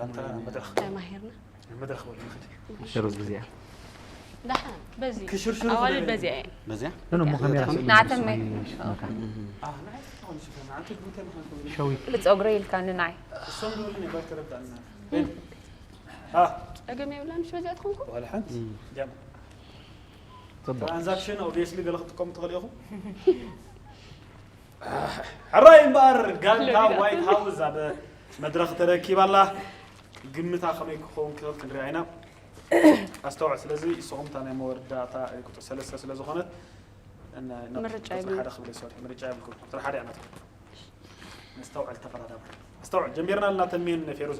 ኣንታ መድረኽ ተማሂርና መድረኽ በሉ ንኽድ ሽሩዝ ብዚኣ ደሓን በዚ ክሽርሽሩ ኣዋልድ ዝብል በዚኣ እየ በዚያ ኖ ኖ ሞኻሚራ ናተመይ ኣህ ንዓይ ትኾን ሽፈን ኣንተ ጉተ ምዃን ትኾን ሸዊት ብፀጉሪ ኢልካኒ ንዓይ እሶም ዝብሉ ነበር ተረዳእና ቤን ኣህ ጸገም የብላን ሽ በዚኣ ትኾንኩ ዋላ ሓንቲ ጃማ ፅቡቅ ትራንዛክሽን ኦብቪየስሊ ገለ ክትጥቀሙ ትኽእሉ ኢኹም ሕራይ እምበኣር ጋንታ ዋይት ሃውስ ኣብ መድረኽ ተረኪባ ኣላ ግምታ ከመይ ክኸውን ክኽእል ክንሪኣ ኢና ኣስተውዕ ስለዚ ንስኹም እታ ናይ መወዳእታ ቁፅሪ ሰለስተ ስለ ዝኾነት እና- ናብ ምርጫ ቁፅሪ የብሉን። ሓደ ክብል ይሰርሑ ምርጫ የብልኩም ቁፅሪ ሓደ እያ ናትኩም ነስተውዕል ተቐዳዳም ኣስተውዕል ጀሚርና ኣለና ተሜን ፌሩዝ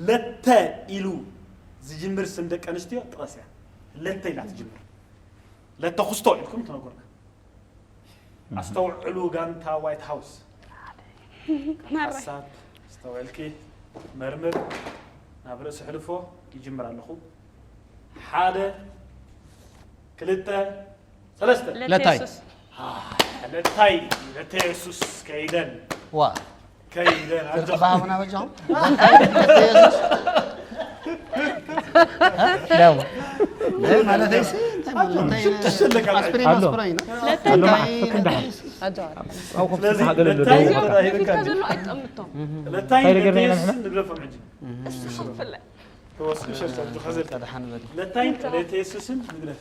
ለተ ኢሉ ዝጅምር ስም ደቂ ኣንስትዮ ጥቐስ እያ ለተ ኢላ ትጅምር ለተ ኩስቶ ኢልኩም ትነግሩና ኣስተውዕሉ ጋንታ ዋይት ሃውስ ሓሳብ ኣስተውዕልኪ መርምር ናብ ርእሲ ሕልፎ ይጅምር ኣለኹ ሓደ ክልተ ሰለስተ ለታይ። የሱስ ለታይ ለተ የሱስ ከይደን ዋ ከይደን ኣጆኻ ተባሃቡና በጃኹም ያው ማለት ሲ እንታይ ማለት እንታይ ተሸለካ ኣስፕሪን ኣሎ። ኣስፕሪን ኣሎ ማዓ ፍክንዳሓ ኣጆኻ ኣው ኮፍ ስለዚ ሓገለ ለታይ ለለ ፊትካ ዘሎ ኣይትጠምቶም ለታይ እንታይ ነገር ለተ ኢና የሱስ ንሕና? ንግደፎም ሕጂ እሱ ክፍለ ተወስዱ ሸርሸር ጆ ኸዘል ቀድሓን በል ለታይ ለተ የሱስን ንግደፍ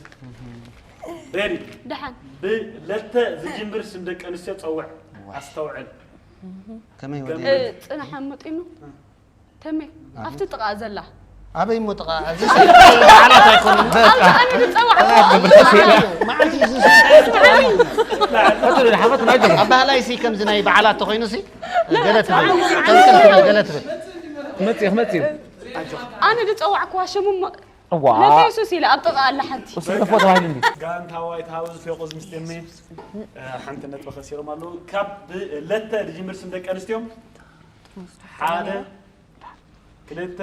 ሬዲ ደሓን ብለተ ዝጅምር ስም ደቂ ኣንስትዮ ጸውዕ ኣስተውዕል ከመይ ገምት። ወዲ ጽናሕ ኣመጢኑ ተመይ ኣብቲ ጥቓ ዘላ ኣበይ ሞ ጥቓ እዚ በዓላት ኣይኮኑን ኣነ ዝጸዋዕ መዓልቲ እዩ ዝስዕብ ቀጥሉ ሓፈት ናጀ ኣብ ባህላይ ሲ ከምዚ ናይ በዓላት ተኮይኑ ሲ ገለ ትብል ገለ ትብል ክመጽእ ክመጽእ እዩ ኣነ ዝጸዋዕክዋ ሽሙ እሞ ዋ ለተ የሱስ ኢለ ኣብ ጥቓ ኣላ ሓንቲ እሱ ክለፎ ተባሂሉ እንዲ ጋንታ ዋይት ሃውስ ፌቆዝ ምስ ቴሜ ሓንቲ ነጥቢ ከሲሮም ኣለዉ ካብ ለተ ዝጅምር ስም ደቂ ኣንስትዮ ሓደ ክልተ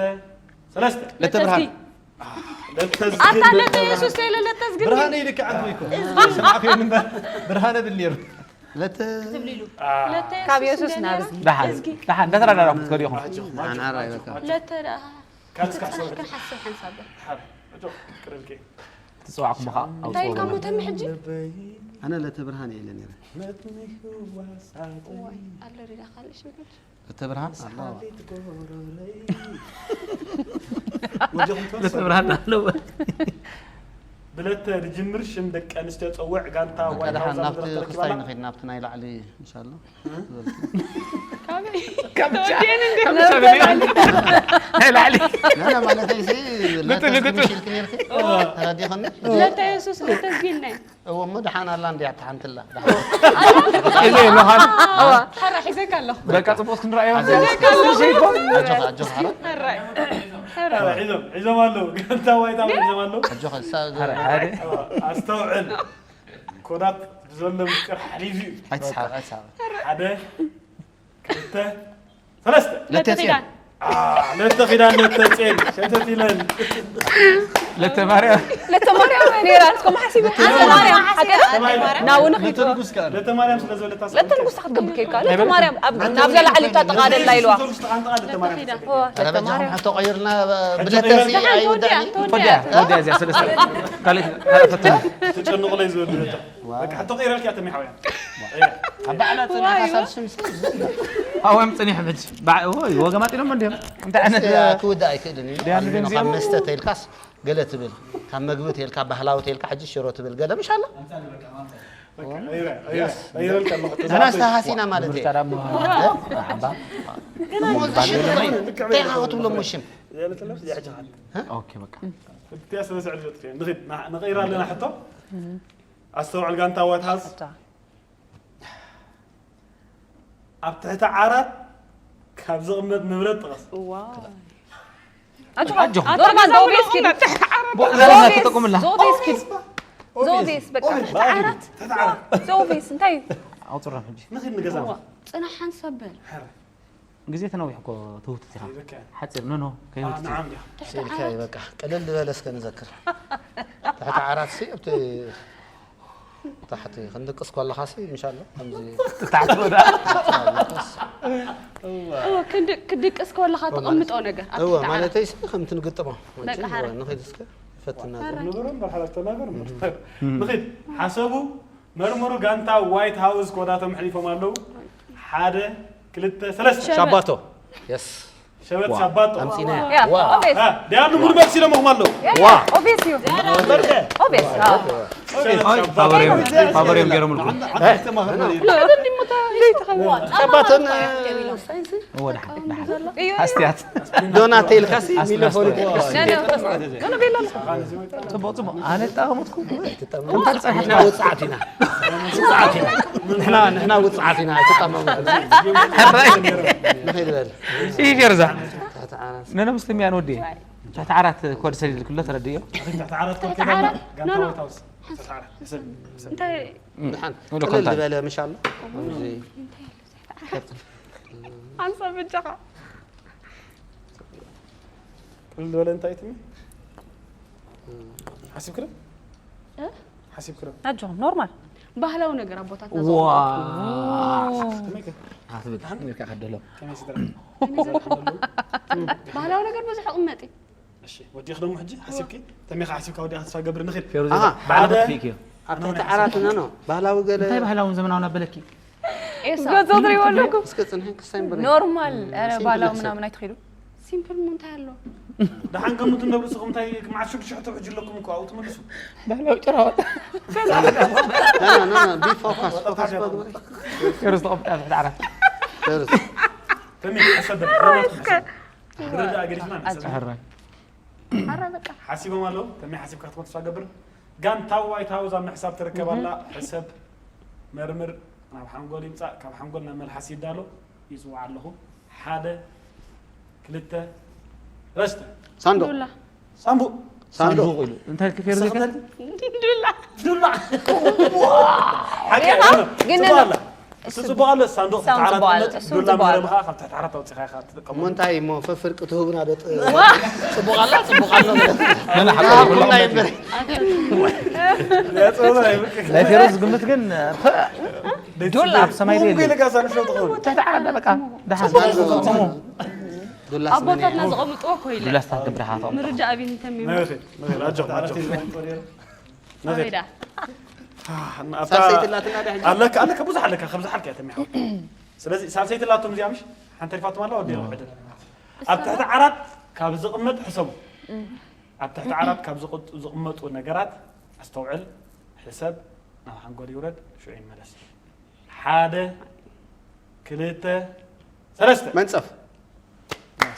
ሰለስተ ለተ ብርሃን ለተ ኣታ ለተ የሱስ ኢለ ለተ ዝግኒ ብርሃነ ይልክዓት ወይ ኮ ሰማዕክዮ እምበር ብርሃነ ብል ነይሩ ለተ ትብሊሉ አ፣ ለተ ካብ የሱስ የሱስ ናብ እንደገና እዝጊ። ደሓን እዝጊ ደሓን እንዳተረዳዳኹም ትከዱ ኢኹም ኣጆኹም፣ ኣናራ ኣጆኹም፣ ይበቃ። ኣጆኹም። ለተ ደኣ ካልስ ካሕሰብ ክንሓስብ ሓንሳብ ሓር፣ ኣጆኹም፣ ቅርብኪ። ትፅዋዕኩም ከዓ እንታይ ኢልካ ሞ ተሚ ሕጂ ኣነ ለተ ብርሃን እየ ኢለ ነይረ መትኒ ህዋሳት ዋይ ኣሎ ሪዳ ካልእ ሽም ሕጂ ለተ ብርሃን ኣለዋ ሓሊት ጎረረይ። ወጀኹም ትወስዱ። ለተብርሃን ኣለዎ ብለተ ዝጅምር ሽም ደቂ ኣንስትዮ ፀውዕ ጋንታ በቃ ዋይት ደሓን ሃውስ ኣብ ናብቲ መድረኽ ክስታይ ተረኪባና። ንኸይድ ናብቲ ናይ ላዕሊ እንሻላ ካበይ ካብ ተወዲአን እንዲ ናይ ላዕሊ ናና ማለተይ ሲ ግጥም፣ ግጥም። ሽልክ ነርክ ተረዲኸኒ ለተ የሱስ ለተ ዝጊልናይ እዎ እሞ ደሓን ኣላ እንዲ ኣትሓንትላ ኢለ ይብለኻል ሓራ ሒዘካ ኣለኹ በቃ ፅቡቅ ክንረኣዮ ኣጆኻ ኣጆኻ ሕራይ ኧረ ሒዞም ሒዞም ኣለዉ ጋንታ ዋይት ሃውስ ሒዞም ኣለዉ። ኣጆኻ እሳ ሓደ ሓደ ኣስተውዕል ኮዳት ብዘሎ ምስጢር ሓሊፉ እዩ። ኣይትስሓቅ ኣይትስሓቅ ሓደ ክልተ ሰለስተ ለተ ኪዳን ለተ ኪዳን ለተ ጼን ሸተት ኢለን ለተማርያም ለተማርያም ነይራ እስኮ ማሓሲብ ለተማርያም ሓቀ ተባሂሉ። ናውን ለተ ኪትዋ ንጉስ ከኣ ለተ ማርያም ስለ ዘለ ታስ ለተ ንጉስ ክትገብር ከይካ ለተማርያም ኣብ- ናብዛ ላዕሊ እታ ጥቓ ደላ ኢልዋ ተቃንጣ ለተ ማርያም ኪዳን ኧረ በጃኹም ሕቶ ቀይርልና ብለተ ሲ ደሓን ተወዲኣ ኣይውዳእን ተወዲኣ ወዲያ ወዲያ እዚኣ ሰለስተ ካልእ ካልእ ፈተኑ ተጨንቑ ለይ ዝበሉ ለተ በቃ ሕቶ ቀይረልኪ ኣተሚ ሓውያ ኣብ ባዕላ ጽኒዕካ ሳብ ስም ኣወም ፅኒሕ ሕጂ ባዕ- ኦይ ወገማጢሎም እንዲዮም እንታይ ዓይነት ክውዳእ ኣይክእልን እዩ ድያ ንግን ካብ እዚኦም? መስተ ተይልካስ ገለ ትብል ካብ መግቢ ተይልካ ባህላዊ ተይልካ ሕጂ ሽሮ ትብል ገለ ምሽ ኣላ ቀይረልካ ኣለኹ ዘናስ ተሃሲና ማለት ምርጫ እየ ዳሞ ሓባ እሞ እዚ ሽም እንታይ እንታይ ኢኻ ክትብሎ እሞ ሽም ኦኬ በቃ እትያ ስለ ስዕል ዘጥፍየ ንኽድ ንቐይራ ኣለና ሕቶ ኣስተውዕል ጋንታ ዋይት ሃውስ ኣብ ትሕቲ ዓራት ካብ ዝቕመጥ ንብረት ጥቐስ ዋው ኣጆኹም። ኖርማል ዞቤስ ኪድ ብኡ ዘለና ተጠቁምላ ዞቤስ ኪድ ዞቤስ በቃ ዓራት ትሕቲ ዓራት ዞቤስ እንታይ እዩ ኣውፅሮም ሕጂ ንኽድ ንገዛ ጽናሕ ሓንሳብ በል ሕረ ግዜ ተነዊሕ እኮ ትውት ኢኻ ይበካ ሓፂር ኖ ኖ ከይውት ንዓም ዲኻ ትሕቲ ስኢልካ ዓራት በቃ ቅልል ዝበለ እስከ ንዘክር ትሕቲ ዓራት ሲ ኣብቲ ታሕቲ ክንድቅስ ከለኻሲ ምሻሎ ከምዚ ታሕቲ ወዳ እወ ክንድ- ክድቅስ ከለኻ ተቐምጦ ነገር ኣብቲ እወ ትዓረፍ። ማለተይ ሲ ከምቲ ንግጥሞ በቃ ሓረ። ንኸይድ እስከ ፈትና ንብሮ እምበር ሓላፍቶ ነገር ንኺድ ሓሰቡ መርምሩ። ጋንታ ዋይት ሃውስ ኮዳቶም ሕሊፎም ኣለዉ። ሓደ ክልተ ሰለስተ ሸበጥ። ሻባቶ የስ ሸበጥ ሻባጦ ኣምፂና ያ ዋ ኦቤስ ዲያሉ ሙሉ መልሲ ኢሎም ኣለዉ። ዋ ኦቤስ እዩ። ኦቤስ። ሸበጥ ሻባጦ ፋበሪዮም ፋበሪዮም ገይሮምልኩም ሸባትን ወደ ሓደ ሓደ እዩ። ኣስትያት ዶናቴ ኢልካሲ ኣስትያት ሚለፎሊክ ኣስትያት ገለ ቤላ ኣሎ። ጽቡቕ ጽቡቕ ኣነ ጣመትኩ ንሕና ውፅዓት ኢና ውፅዓት ኢና ንሕና ንሕና ውፅዓት ኢና ኣይትጣመሙ ንኸይድ በል ይፌርዛ ታሕቲ ዓራት ነነ ሙስሊም ያን ወዲ ትሕቲ ዓራት ኮድ ሰሊድ ክሎ ተረድዮ ትሕቲ ዓራት ኮድ ከይዳ ጋንታ ዋይት ሃውስ ትሕቲ ዓራት ሰብ ሰብ እንታይ ድሓን ወደ ቅልል ኮንታ ዝበለ ምሻ ኣሎ ሓንሳብ በጃኻ ቅልል ዝበለ እንታይ ትሚ ሓሲብክረ ሓሲብክረ ኣጆኹም ኖርማል ባህላዊ ነገር ኣቦታትና ዋ ዘቕርቡ። ኣትብል ኢልካ ከደሎ ከመይ ስድራ ባህላዊ ነገር ብዙሕ ይቕመጥ እዩ እሺ ወዲኽ ደሞ ሕጂ ሓሲብኪ ተሜኻ ሓሲብካ ወዲኻ ተስፋ ገብር ንኽድ ፌሩዝ ኣሃ፣ ባዕልኻ ጥፊእክዮ ኣብ ትሕቲ ዓራት ኖ ኖ ባህላዊ ገለ እንታይ ባህላውን ዘመናውን ኣበለኪ ኤሳ ገጾ ትሪእዎ ኣለኩም እስከ ፅንሕን ክሳይ በለ ኖርማል ኧረ ሲምፕል ባህላዊ መሰል። ምናምን ኣይትኸዱ ሲምፕል ሞ እንታይ ኣሎ ደሓን ገምቱ እንዶ ርእስኹም እንታይ መዓት ሽዱሽተ ሕቶ ሕጂ ኣለኩም እኮ ኣብኡ ትመልሱ ባህላዊ ጭራዋጣ ኖ ኖ ኖ ቢ ፎካስ ፎካስ በግበሪ ፌሩዝ ተቐምጣ ትሕቲ ዓራት ፌሩዝ ተሜ ሓሰብ ርዳ ገዲፍና ንሕሰብ ሕራይ ኣረ በቃ ሓሲቦም ኣለዉ ተሜ ሓሲብካ ክትኮን ተስፋ ገብር ጋንታ ዋይት ሃውስ ኣብ ምሕሳብ ትርከብ ኣላ ሕሰብ መርምር ናብ ሓንጎል ይምፃእ ካብ ሓንጎል ናብ መልሓስ ይዳሎ ይፅዋዕ ኣለኹ ሓደ ክልተ ረስተ ሳንዱቕ ዱላ ሳምቡእ ሳንዱቕ ሳንዱቕ ኢሉ እንታይ ኢልኪ ፌሩዝ ኢልካ ዱላ ዱላ ግን ጽቡቕ ነው። ኣላ እሱ ጽቡቕ ኣሎ ሳንዱቕ ሳንዱቕ ተዓራት ጽቡቕ ኣሎ፣ መጥ እሱ ዱላ ጽቡቕ ኣሎ። መረብኻ ካብ ትሕቲ ዓራት ኣውጺኻ ኢኻ ትጥቀመሉ እሞ እንታይ እሞ ፈፍር ክትህቡና ዶ ጽቡቕ ኣሎ ጽቡቕ ኣሎ መን ሓቆ ኩላ ይበር ናይ ፌሩዝ ግምት ግን ዱላ። ኣብ ሰማይ ዘይለ ለጋሳ ንሸው ትኸውን ትሕቲ ዓራት በቃ ደሓን ዱላ ኣቦታትና ዘቐምጥዎ ኮይለ ዱላስታት ገብርኻ ተቐምጦ ምርዳእ ኣቢኒ ተሚሙ ነኸድ ነኸድ ኣጆኹም ኣጆኹም ነኸድ ከመይዳ ኣብታ ሳልሰይቲ ላትና ዳ ሕጂ ኣለካ ኣለካ ብዙሕ ኣለካ ከም ዝሓልካ እያ ተሚሓው ስለዚ ሳልሰይቲ ላቶም እዚኣ ምሽ ሓንቲ ሪፋቶም ኣላ ወዲ ዕደ ኣብ ትሕቲ ዓራት ካብ ዝቕመጥ ሕሰቡ ኣብ ትሕቲ ዓራት ካብ ዝቕጡ- ዝቕመጡ ነገራት ኣስተውዕል ሕሰብ ናብ ሓንጎል ይውረድ ሽዑ ይመለስ ሓደ ክልተ ሰለስተ መንጸፍ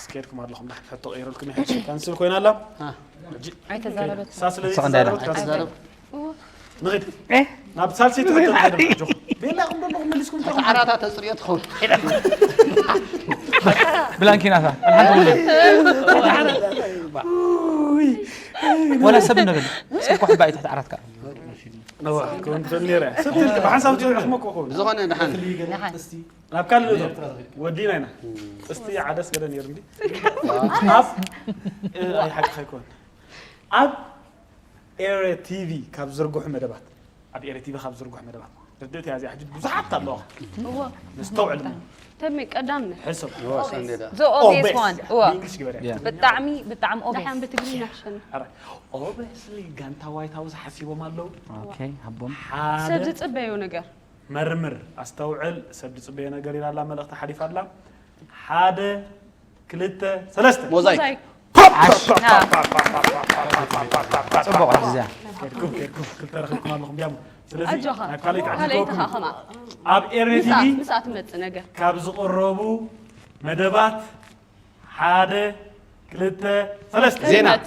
ስኬድኩም ኣለኹም ዳ ሕቶ ቀይረልኩም ይሕሽ ካንስል ኮይና ኣላ ሕጂ ኣይተዛረበት ሳስለ ስቕ እንዳይላ። ዘይተዛረበት ካንስል ተዛረብ ንኽድ ናብ ሳልሰይቲ ሕቶ ንኸይድ ኣጆኹም ቤላ ኹም ደለኹም መሊስኩም እንታይ ዓራታት ተጽርዮ ትኸውን ብላንኪናታ ኣልሓንቲ ወለ ወላ ሰብ ንብል ሰብ ኮሕባ እዩ ትሕቲ ዓራትካ ነዋ ክውን ትኽእል ነይረ ሰብ ትልቲ ብሓንሳብ ትልቲ ሕክሞ ክኸውን ብዝኾነ ድሓን ናብ ካልእ ንእቶ ወዲና ኢና ጥስቲ ዓደስ ገለ ነይሩ እንዲ ኣብ እ፣ ኣይ ሓቂ ኣይኮን ኣብ ኤረ ቲቪ ካብ ዝርግሑ መደባት ኣብ ኤረ ቲቪ ካብ ዝርግሑ መደባት ርድእቲ እያ እዚኣ ሕጂ ብዙሓት ኣለዋ ነስተውዕል ተመይ ቀዳምነት ሕሰብ ሰንዴዳ the obvious one እወ ብእንግሊሽ ግበርያ Yeah. ብጣዕሚ ብጣዕሚ ኦቤስ ደሓን ብትግርኛ ሕሸኒ ኦበስሊ ጋንታ ዋይት ሃውስ ሓሲቦም ኣለዉ ኦኬ ሃቦም ሓደ ሰብ ዝፅበዮ ነገር መርምር ኣስተውዕል ሰብ ዝፅበዮ ነገር ኢላ ኣላ መልእኽቲ ሓሊፋ ኣላ ሓደ ክልተ ሰለስተ ሞዛይክ ሞዛይክ ፅቡቕ እዚኣ ከድኩም ከድኩም ክልተ ረኺብኩም ኣለኹም ዲያሞ ስለዚ ኣጆኻ ናብ ካልኣይቲ ካልኣይቲ ዓዲ ኸዓ ከምኣ ኣብ ኤሬ ምስኣ ቲቪ ምስኣ ትመፅእ ነገር ካብ ዝቕረቡ መደባት ሓደ ክልተ ሰለስተ ዜና ህርመት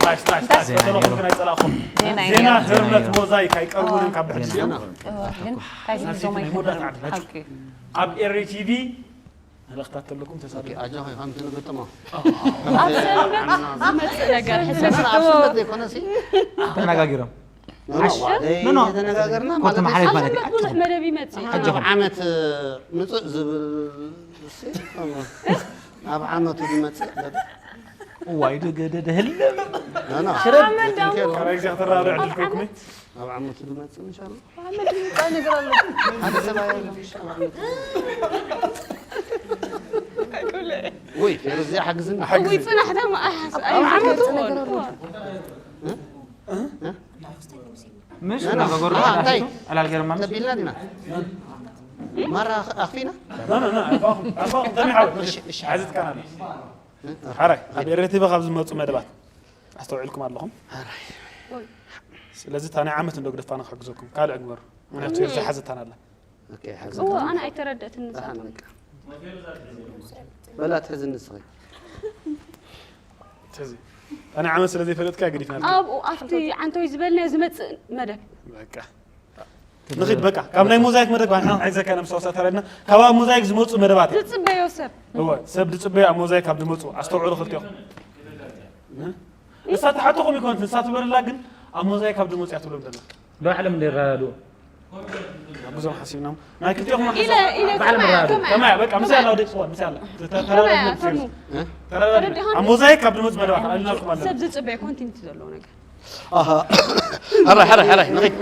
ላሽ ላሽ ላሽ ፈተለኹም ግን ኣይፀላእኹም ዜና እዩ ዜና ነይሩ። ህርመት ሞዛይክ ኣይቀርቡን እዮም ካብ ብሕጂ ዜና ግን እንታይ ሳልሰይቲ ዞም ናይ መወዳእታ ዓዲ ኣይፈልጥን ሕጂ ኣብ ኤሬ ቲቪ መልእኽታት ተለኩም ተሳለ ኣጆኺ ከምቲ ንግጥሞ ኣብ ሰንበት ዝመፅእ ነገር ሕሰብ ኣብ ሰንበት ዘይኮነሲ ተነጋጊሮም ተነጋገርና ኮተ ማለት መሓለፍ ኣብ ማለት ሰንበት ብዙሕ መደብ ይመፅእ ኣብ ዓመት ምፅእ ዝብል እሲ ኣብ ዓመቱ ዝመፅእ እዋይ ደገደደ ህልም ናና ሽረብ ኣመዳሙ ካልኣይ ግዜ ከተራድዕ ዕድል ክህልኩም እዩ። ኣብ ዓመቱ ዝመፅእ እንሻላ ኣመድ ይምፃ ነገር ኣሎ ሓደ ሰብኣይ ወይ ፌሮ እዚኣ ሓግዝኒ ወይ ፅናሕ ደማ ኣይሓስ ኣይሓስ ምሽ ና፣ ና። እናገበሩ ኣ፣ እንታይ? ኣላልገርማ ተቢልና ዲና ማራ ኣኽፊና ና፣ ና፣ ና፣ ኣልፋኹም፣ ኣልፋኹም፣ ተሚሓው። እሺ፣ እሺ። ሓዚ ትከናና። ሓራይ፣ ኣብ ኤረ ቲቪ ካብ ዝመፁ መደባት ኣስተውዒልኩም ኣለኹም። ስለዚ እታ ናይ ዓመት እንዶ ግደፋና ክሕግዘኩም ካልእ ግበሩ። ምክንያቱ ኤርትራ ሓዘታን ኣላ። ኦኬ፣ ሓዚ እዎ ኣነ ኣይተረደእትን ንሳ ደሓን በቃ። በላ ትሕዚ ንስኺ። ስለዚ እታ ናይ ዓመት ስለ ዘይፈለጥካ ገዲፍና። ኣብኡ ኣብቲ ዓንተወይ ዝበልናዮ ዝመፅእ መደብ በቃ ንኺድ በቃ ካብ ናይ ሞዛይክ መደብ ባንሓ ሒዘካ ነብሰ ወሳ ተረድና ካብ ኣብ ሞዛይክ ዝመፁ መደባት እዮም። ዝፅበዮ ሰብ እወ ሰብ ዝፅበዮ ኣብ ሞዛይክ ካብ ዝመፁ ኣስተውዕሉ ክልቲኦም። እሳ ተሓተኹም ይኮነት ንሳ ትበለላ ግን ኣብ ሞዛይክ ካብ ዝመፁ እያ ትብሎም ዘላ። ባዕሎም እንደራዳድኡ ብዙም ሓሲብና ናይ ክልቲኦም ኢለ ኢለ ባዕሎም ከማይ- ራዱ። ከማይ- ከማይ በቃ ምስ ያላ ወደ ጽዋ ምስ ያላ ከማይ ኣፈኑ ተረዳድና ተረዲኻ ኣብ ሞዛይክ ካብ ዝመፁ መደባት ኣልናልኩም ኣለና። ሰብ ዝፅበዮ ኮንቲንቲ ዘለዎ ነገር ኣሃ። ሓራይ ሓራይ ሓራይ ንኸይድ።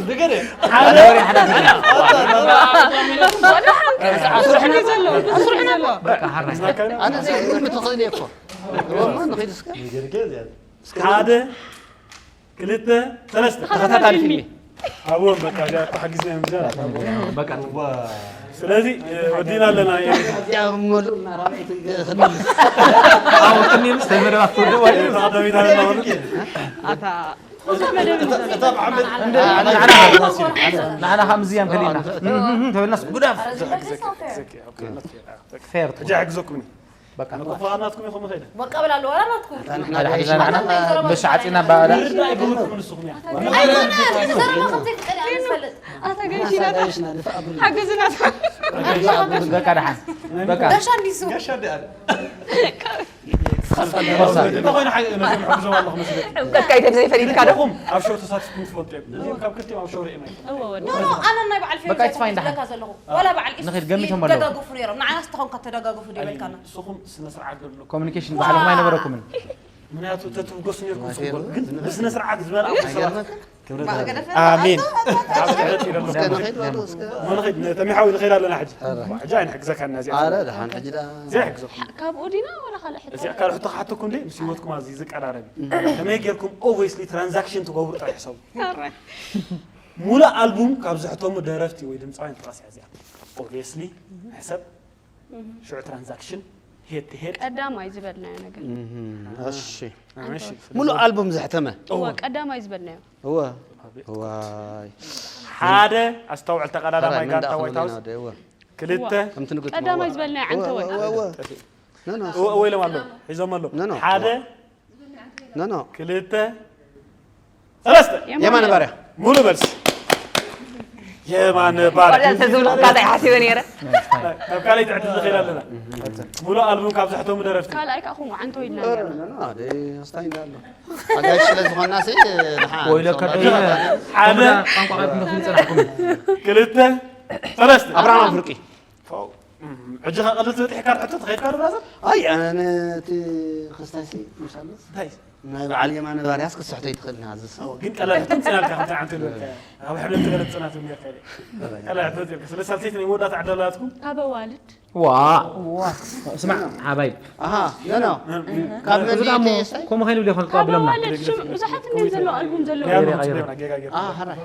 ንገር ኣስርሕኒ ዘሎ ኣስርሕኒ ዘሎ ኣነ ዘይግምት ትኽእል እየ እኮ። እወማ ንኸይድ እስከ። ሓደ ክልተ ሰለስተ ተኸታታሊ ፊልሚ። ኣብዎም በቃ እዚኣ ተሓጊዝና እዮም እዚኣ በቃ ስለዚ ወዲና ኣለና። እዚኣ መሉእና ራብዐይቲ ክንምልስ። ቅድሚ ምስ ተመደባት ትወደው ተቐዳሚት ኣለና ማለት እዩ። ኣታ ብዙሕ መደብ እዩ ዘሎ። ንዓና ከምዚ እያም ከሊና ተበልናስ ጉዳፍ ፌር ሕጂ ሕግዘኩም እዩ። በቃ መቆፋ ናትኩም ኢኹም ኸይደ በቃ ብላለሁ ኣላ ናትኩም ሓደ ሒዝና ንዓና በሻ ዓፂና ባዳ ርዳ ኣይብሉኩም ንስኹም እያ ዘርማ ከምዘይ ትኽእል እያ ንፈልጥ ኣታ ገይሽና ሓግዝና በቃ ደሓን በቃ ጋሻ እንዲሱ ጋሻ ዲኣ እንተኾይኑ ሓይ ነዞም ሕግዞም ኣለኹ መስለኩም በቃ ይደብ ዘይፈሊጥካ ዶ ኹም ኣብ ሾው ተሳትፍኩም ትፈልጡ እዮም እዚኦም ካብ ክልቲኦም ኣብ ሾው ርእዮም ኣይፈልጡ እዎ ወዲ ኖ ኖ ኣነ ናይ በዓል ፌር በቃ it's fine፣ ደሓን። ዝብለካ ዘለኹ ዋላ በዓል ንኸይድ ገሚቶም ኣለዉ። ይደጋገፉ ነይሮም ንዓናስ ተኾንካ ተደጋገፉ ዶ ይበልካና ንስኹም ስነ ስርዓት ገድሉ ኮሚኒኬሽን ባዕልኹም ኣይነበረኩምን ምክንያቱ ተትብገሱ ነርኩም ጽቡቅ ግን ብስነ ስርዓት ዝበላ ማእገደፈ ኣሜን እስከ ንኸይድ በሉ እስከ። ንኸይድ ተሚሓዊ ንኸይድ ኣለና ሕጂ ሕጂ ኣይንሕግዘካና እዚኣ ኣረ ደሓን ሕጂ ደኣ። እዚኣ ይሕግዘኩም ካብኡ ዲና ወላ ካልእ ሕቶ እዚኣ ካልእ ሕቶ ክሓተኩም እንደ ምስ ህይወትኩም ኣዚ ዝቀራረብ እዩ። ከመይ ጌርኩም ኦብስሊ ትራንዛክሽን ትገብሩ ጥራሕ ሕሰቡ። ሙሉእ ኣልቡም ካብ ዘሕተሙ ደረፍቲ ወይ ድምፃውያን ጥቐስ እያ እዚኣ። ኦብስሊ ሕሰብ ሽዑ ትራንዛክሽን ሄድ ቱ ሄድ ቀዳማይ ዝበልናዮ ነገር እሺ። ሙሉእ ኣልቡም ዘሕተመ። እወ ቀዳማይ ዝበልናዮ እወ። እዋይ። ሓደ ኣስተውዕል ተቐዳዳማይ ሕራይ፣ ጋንታ መንዳቕ ዋይት ሃውስ ኾሊና ወደ እወ። ክልተ ከምቲ ንግጥሞ ቀዳማይ እወ። ዝበልናዮ እወ፣ ዓንተወይ እወ፣ እወ። ኖ፣ ኖ፣ እወ እወ ኢሎም ኣለዉ ሒዞም ኣለዉ ኖ፣ ኖ። ሓደ ኖ፣ ኖ። ክልተ ሰለስተ የማነ ባርያ። ሙሉ መልሲ የማነ ባርያ ተዝብልካ እንታይ ሓሲበ ነይረ ካብ ካልኣይቲ ዕድል ንኽእል ኣለና ሙሉ ኣልቡም ካብ ዘሕተሙ ደረፍቲ ካልኣይ ከዓ ኹም ዓንተወይ ኢልና ነርና ኖ፣ ኖ፣ ደይ፣ ስታይ እንዳሎ። ኣጋይሽ ስለ ዝኾንና ሲ፣ ደሓን። ወይለካ ደይነ ሓደ ቋንቋ ቀቢኩም ዝፀናሕኩም ክልተ ሰለስተ ኣብርሃም ኣፍርቂ። ሕጂ ኸ ቀልል ትበጥሕ ካር ሕቶ ተኸይድካ ዶ ብራዘር ኣይ፣ ኣነ እቲ ክስታይ ሲ፣ ምሻሎ። እንታይ ናይ በዓል የማነ ባርያስ ክስሕቶ ይትኽእል ኢና ዝስ ግን ቀላል ሕቶ ምፅናልካ ከምታ ዓንተ ልበልካ ኣብ ሕብረት ትገለፅ ፅናት ነርካ ቀላል ሕቶ ፅልካ ስለ ሳልሰይቲ ናይ መወዳእታ ዕዳላትኩም ካብ ኣዋልድ ዋ ስማዕ ሓባይ ኣሃ ኖ ኖ ካብ እዚ ደሞ መንዲቴስታይ ከምኡ ከይንብል ይኾን ካብ ብለምና ኣዋልድ ሽም ብዙሓት እኔ ዘሎ ኣልቡም ዘለዎ ጌጋ ጌጋ። ጌጋ ጌጋ ኣሃ ሕራይ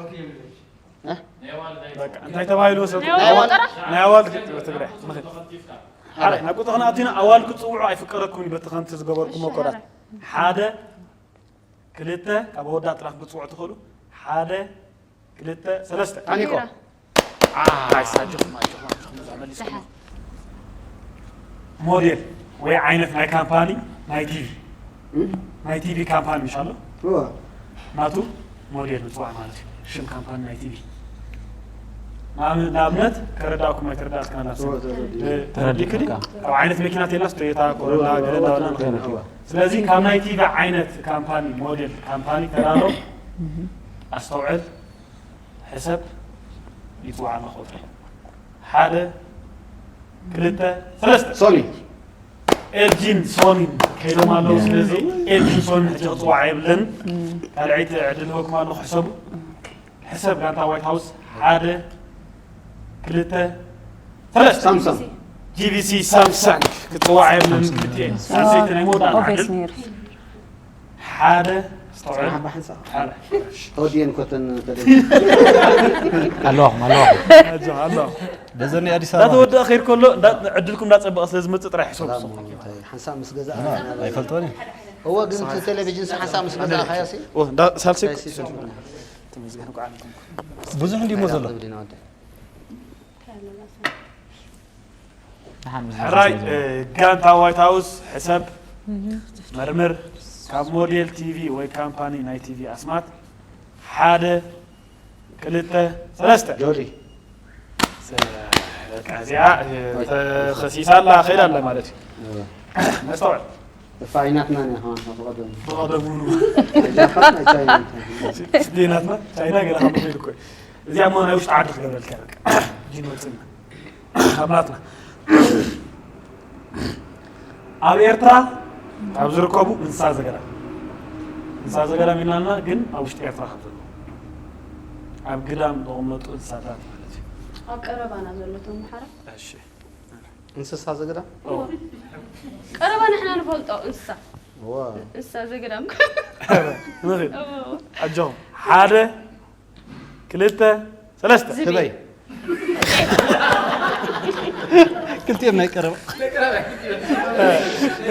በቃ እንታይ ተባሂሉ መሰለኩም ናይ ኣዋልድ ጥራሕ ናይ ኣዋልድ ትግራይ ንኽእል ሓደ ናብ ቁጥሪ ኣቲና ኣዋልድ ክትፅውዑ ኣይፍቀደኩም እዩ በቲ ከምቲ ዝገበርኩም መቆዳት ሓደ ክልተ ካብ ኣወዳት ጥራሕ ክትፅውዑ ትኽእሉ ሓደ ክልተ ሰለስተ ኣኒኮ ሞዴል ወይ ዓይነት ናይ ካምፓኒ ናይ ቲቪ ናይ ቲቪ ካምፓኒ ምሽ ኣሎ ናቱ ሞዴል ምፅዋዕ ማለት እዩ ሽም ካምፓኒ ናይ ቲቪ ንኣብነት ከረዳእኩም ኣይተረዳእትክን ኣላ ተረዲክኒ ኣብ ዓይነት መኪና ተላስ ቶዮታ ኮሮላ ገለ እንዳበልና ንኸይድ ስለዚ ካብ ናይ ቲቪ ዓይነት ካምፓኒ ሞዴል ካምፓኒ ተላሎ ኣስተውዕል ሕሰብ ይፅዋዕ ኣሎ ቁፅሪ ሓደ ክልተ ሰለስተ ሶኒ ኤልጂን ሶኒን ከይዶም ኣለዉ። ስለዚ ኤልጂን ሶኒን ሕጂ ክፅዋዕ የብለን። ካልኣይቲ ዕድል ህበኩም ኣለኹ። ሕሰቡ። ሕሰብ ጋንታ ዋይት ሃውስ ሓደ፣ ክልተ፣ ሰለስተ። ሳምሰንግ። ጂቪሲ ሳምሰንግ ክፅዋዕ የብለን። ክልቲኤን ሳልሰይቲ ናይ መወዳእታ ዕድል። ሓደ፣ ኣስተውዕል። ሓንሳእ። ሓደ። ተወዲኤን ኮተን ተደ ኣለኹም ኣለኹም። ኣጆ ኣሎ። በዘኒ ኣዲስ ኣበባ እንዳተወደኣ ከይድ ከሎ እንዳ- ዕድልኩም እንዳፀበቐ ስለ ዝመፅእ ጥራይ ሕሰቡ። ሓንሳብ ምስ ገዛ ኣይፈልጦን እየ። እወ ግን እቲ ቴሌቪዥን ሓንሳብ ምስ ገዛ ካያሲ ኦ፣ እንዳ- ሳልሰይ ተመስገን እኮ ዓለም። ብዙሕ እንዲሞ ዘሎ። ሕራይ እ፣ ጋንታ ዋይት ሃውስ ሕሰብ፣ መርምር፣ ካብ ሞዴል ቲቪ ወይ ካምፓኒ ናይ ቲቪ ኣስማት ሓደ፣ ክልተ፣ ሰለስተ። ጆሊ። በቃ እዚኣ እ፣ ተኸሲሳ ኣላ፣ ከይዳ ኣላ ማለት እዩ። ነስተውዕል። እፋ ኣይናትና ኢና ከማን ብቐደሙ። ብቐደሙ ኑ። ጃፓን ኣይቻይና እንታይ። ስደናትና ቻይና ገለ ካብ ከይድ እኮ እዩ። እዚኣ እሞ ናይ ውሽጢ ዓዲ ክገብረልካ በቃ። ጂን ወፅና። ኣብ ናትና። ኣብ ኤርትራ ካብ ዝርከቡ እንስሳ ዘገዳም። እንስሳ ዘገዳም ኢልናልና ግን ኣብ ውሽጢ ኤርትራ ካብ ዘለዉ። ኣብ ግዳም ዝቕመጡ እንስሳታት ማለት እዩ። ኣብ ቀረባና ዘሎ ተምሓረ። እሺ። እንስሳ ዘገዳም? እዎ። ቀረባ ንሕና ንፈልጦ እንስሳ። እዎ። እንስሳ ዘገዳም። ንኽእል። እዎ። ኣጆኹም። ሓደ፣ ክልተ፣ ሰለስተ። ዝብኢ። ህበይ። ክልቲኦም ናይ ቀረባ።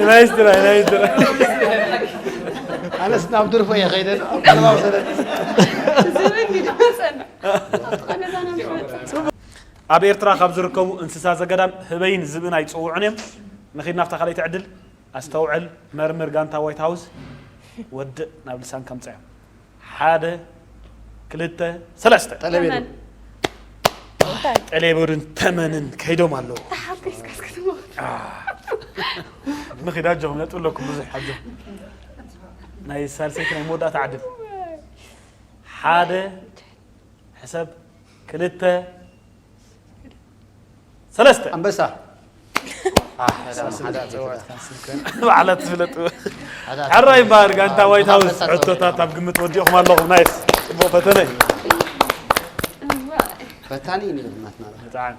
ናይስ ትራይ፣ ናይስ ትራይ። ኣነስ ናብ ድርፎ እየ ከይደ፣ ኣብ ቀረባ ወሰደ። ዝብኢ እንግዲህ መጸና። ኣብ ቀረባና መጸና። ኣብ ኤርትራ ካብ ዝርከቡ እንስሳ ዘገዳም ህበይን ዝብእን ኣይጽውዑን እዮም። ንኺድ ናብታ ካልኣይቲ ዕድል። ኣስተውዕል፣ መርምር፣ ጋንታ ዋይት ሃውስ ወድእ ናብ ልሳን ከምጽእ እዮም። ሓደ፣ ክልተ፣ ሰለስተ። ጠለቤሉ። ተመን። እንታይ? ጠለቤሉን ተመንን ከይዶም ኣለዉ። ተሓጒስካ እስከ ትሞት። አ። ንኺድ ኣጆኹም፣ ነጥቢ ኣለኩም ብዙሕ፣ ኣጆኹም። ናይ ሳልሰይቲ ናይ መወዳእታ ዕድል። ሓደ፣ ሕሰብ፣ ክልተ፣ ሰለስተ። ኣንበሳ። ኣህ፣ ባዕላ ትፍለጥ። ሕራይ እምበኣር ጋንታ ዋይት ሃውስ ሕቶታት ኣብ ግምት ወዲእኹም ኣለኹም። ናይስ። ጽቡቕ ፈተነ እዩ። ፈታኒ እዩ ነይሩ ናትና። ብጣዕሚ።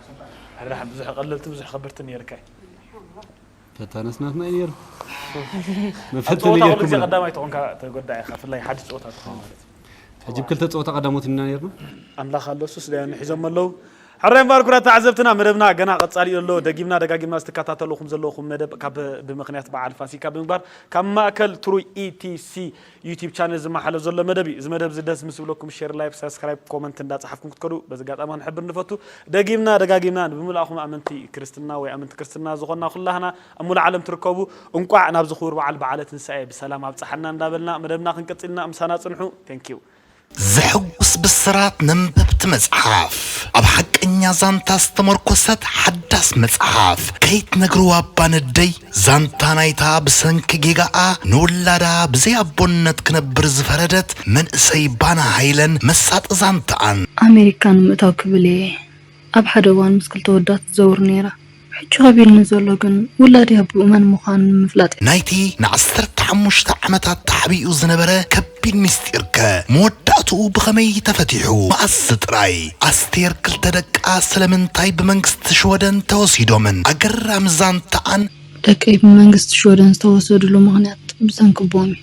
ሕራይ ብዙሕ ቀለልቲ፣ ብዙሕ ከበድቲ ነይርካ እዩ። ፈታነስ ናትና እዩ ነይሩ። ኣብ መፈተኒ ጸወታ ኩሉ ጌርኩም ግዜ ኢና። ቀዳማይ ትኾንካ ተጎዳኢ ኢኻ፣ ብፍላይ ሓድሽ ጸወታ ትኾን ማለት እዩ። ሕጂ ብክልተ ጸወታ ቀዳሞት ኢና ነይርና። ኣምላኽ ኣሎ፣ እሱስ ዳያኑ ሒዞም ኣለዉ። ሕራይ እምበኣር ክቡራት ተዓዘብትና፣ መደብና ገና ቀጻሊ እዩ ኣሎ። ደጊምና ደጋጊምና ዝትከታተልኹም ዘለኹም መደብ ካብ ብምኽንያት በዓል ፋሲካ ብምግባር ካብ ማእከል ትሩይ ኢቲሲ ዩቲዩብ ቻነል ዝመሓለፍ ዘሎ መደብ እዩ። እዚ መደብ እዚ ደስ ምስ ዝብለኩም ሼር፣ ላይክ፣ ሳብስክራይብ፣ ኮመንት እንዳጻሓፍኩም ክትከዱ በዚ ኣጋጣሚ ክንሕብር ንፈቱ። ደጊምና ደጋጊምና ብምልኣኹም ኣመንቲ ክርስትና ወይ ኣመንቲ ክርስትና ዝኾንና ኩላህና ኣብ ሙሉእ ዓለም ትርከቡ እንቋዕ ናብዚ ክቡር በዓል በዓለ ትንሳኤ ብሰላም ኣብጽሓና እንዳበልና መደብና ክንቅጽል ኢና። ምሳና ጽንሑ። Thank you። ዘሐጉስ ብስራት ነንበብቲ መጽሓፍ። ኣብ ሓቀኛ ዛንታ ዝተመርኮሰት ሓዳስ መጽሓፍ ከይትነግርዋ እባ ነደይ። ዛንታ ናይታ ብሰንኪ ጌጋኣ ንውላዳ ብዘይ ኣቦነት ክነብር ዝፈረደት መንእሰይ ባና ሃይለን መሳጢ ዛንታኣን። ኣሜሪካ ንምእታው ክብል እየ ኣብ ሓደ እዋን ምስ ክልተ ወዳት ትዘውር ነይራ። ሕጂ ከቢድኒ ዘሎ ግን ውላደይ ኣቦኡ መን ምዃኑ ንምፍላጥ እዩ። ናይቲ ንዓሰርተ ሓሙሽተ ዓመታት ተሓቢኡ ዝነበረ ከቢድ ምስጢርከ መወዳእትኡ ብኸመይ ተፈቲሑ? መኣስ ጥራይ? ኣስቴር ክልተ ደቃ ስለምንታይ ብመንግስቲ ሽወደን ተወሲዶምን? ኣገራሚ ዛንታኣን። ደቀይ ብመንግስቲ ሽወደን ዝተወሰድሉ ምኽንያት ብሰንኪ ኣቦኦም እዩ።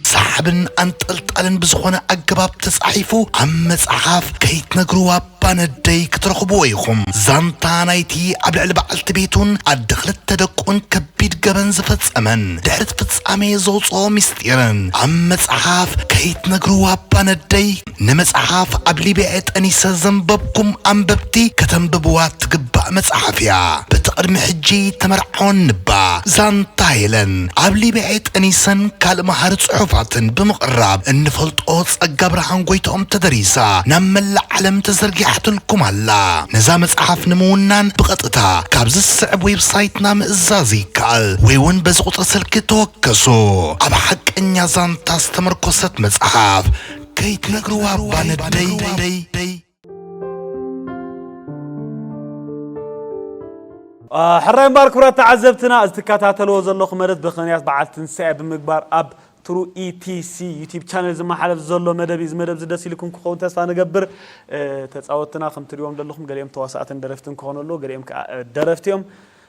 ሰሓብን ኣንጠልጣልን ብዝኾነ ኣገባብ ተጻሒፉ ኣብ መጽሓፍ ከይትነግርዋ እባ ነደይ ክትረኽብዎ ኢኹም። ዛንታ ናይቲ ኣብ ልዕሊ በዓልቲ ቤቱን ኣደ ክልተ ደቁን ከቢድ ገበን ዝፈጸመን ድሕሪ እቲ ፍጻሜ ዘውጽኦ ምስጢርን ኣብ መጽሓፍ ከይትነግርዋ እባ ነደይ። ንመጽሓፍ ኣብ ሊብያ ጠኒሰ ዘንበብኩም ኣንበብቲ ከተንብብዋ ትግባእ መጽሓፍ እያ። በቲ ቅድሚ ሕጂ ተመርዓወኒ እባ ዛንታ ሄለን ኣብ ሊብያ ጠኒሰን ካልእ መሃሪ ጽሑፋትን ብምቕራብ እንፈልጦ ጸጋ ብርሃን ጎይትኦም ተደሪሳ ናብ መላእ ዓለም ተዘርጊሓትልኩም ኣላ። ነዛ መጽሓፍ ንምውናን ብቐጥታ ካብዚ ዝስዕብ ዌብሳይትና ምእዛዝ ይከኣል ወይ እውን በዚ ቁጽሪ ስልኪ ተወከሱ። ኣብ ሓቀኛ ዛንታ ዝተመርኮሰት መጽሓፍ ከይትነግርዋ እባ ነደይ። ሕራይ እምበኣር ክቡራት ተዓዘብትና፣ እዚ ትከታተልዎ ዘለኹም መደብ ብምኽንያት በዓል ትንሳኤ ብምግባር ኣብ ትሩ ኢቲሲ ዩቲብ ቻነል ዝመሓለፍ ዘሎ መደብ እዩ። እዚ መደብ እዚ ደስ ኢልኩም ክኸውን ተስፋ ንገብር። ተፃወትና ከም ትሪእዎም ዘለኹም ገሊኦም ተዋሳእትን ደረፍትን ክኾኑ ኣለዉ፣ ገሊኦም ከዓ ደረፍቲ እዮም።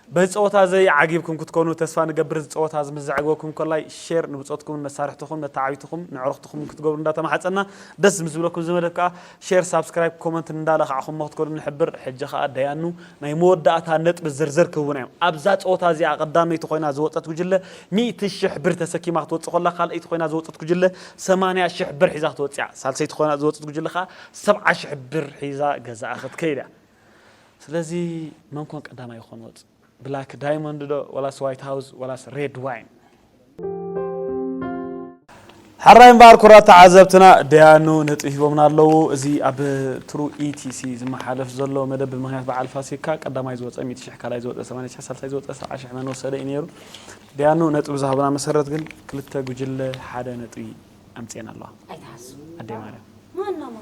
በዚ ፀወታ እዚ ዓጊብኩም ክትኮኑ ተስፋ ንገብር። እዚ ፀወታ እዚ ምስ ዘዕግበኩም ኮላይ ሼር ንብፆትኩም፣ መሳርሕትኹም፣ መተዓቢትኹም፣ ንዕሩኽትኹም ክትገብሩ እንዳተማሓፀና፣ ደስ ምስ ዝብለኩም እዚ መደብ ከዓ ሼር፣ ሳብስክራይብ፣ ኮመንት እንዳለኻዕኹሞ ክትኮኑ ንሕብር። ሕጂ ከዓ ደያኑ ናይ መወዳእታ ነጥቢ ዝርዝር ክህቡና እዮም። ኣብዛ ፀወታ እዚኣ ቀዳመይቲ ኮይና ዝወፀት ጉጅለ ሚእቲ ሽሕ ብር ተሰኪማ ክትወፅእ ኮላ፣ ካልኣይቲ ኮይና ዝወፀት ጉጅለ ሰማንያ ሽሕ ብር ሒዛ ክትወፅእ እያ። ሳልሰይቲ ኮይና ዝወፀት ጉጅለ ከዓ ሰብዓ ሽሕ ብር ሒዛ ገዛኣ ክትከይድ እያ። ስለዚ መን ኮን ቀዳማይ ይኾን ወፅ? ብላክ ዳይሞንድ ዶ ወላስ ዋይት ሃውስ ወላስ ሬድ ዋይን? ሕራይ እምበኣር ኩራት ተዓዘብትና ደያኑ ነጥቢ ሂቦምና ኣለዉ። እዚ ኣብ ትሩ ኢቲሲ ዝመሓለፍ ዘሎ መደብ ብምኽንያት በዓል ፋሲካ ቀዳማይ ዝወፀ ሚእቲ ሽሕ፣ ካልኣይ ዝወፀ ሰማንያ ሽሕ፣ ሳልሳይ ዝወፀ ሰብዓ ሽሕ መን ወሰደ እዩ ነይሩ። ደያኑ ነጥቢ ዝሃቡና መሰረት ግን ክልተ ጉጅለ ሓደ ነጥቢ ኣምፅኤን ኣለዋ። ኣይትሓሱ። ኣደይ ማርያም። ማናማ?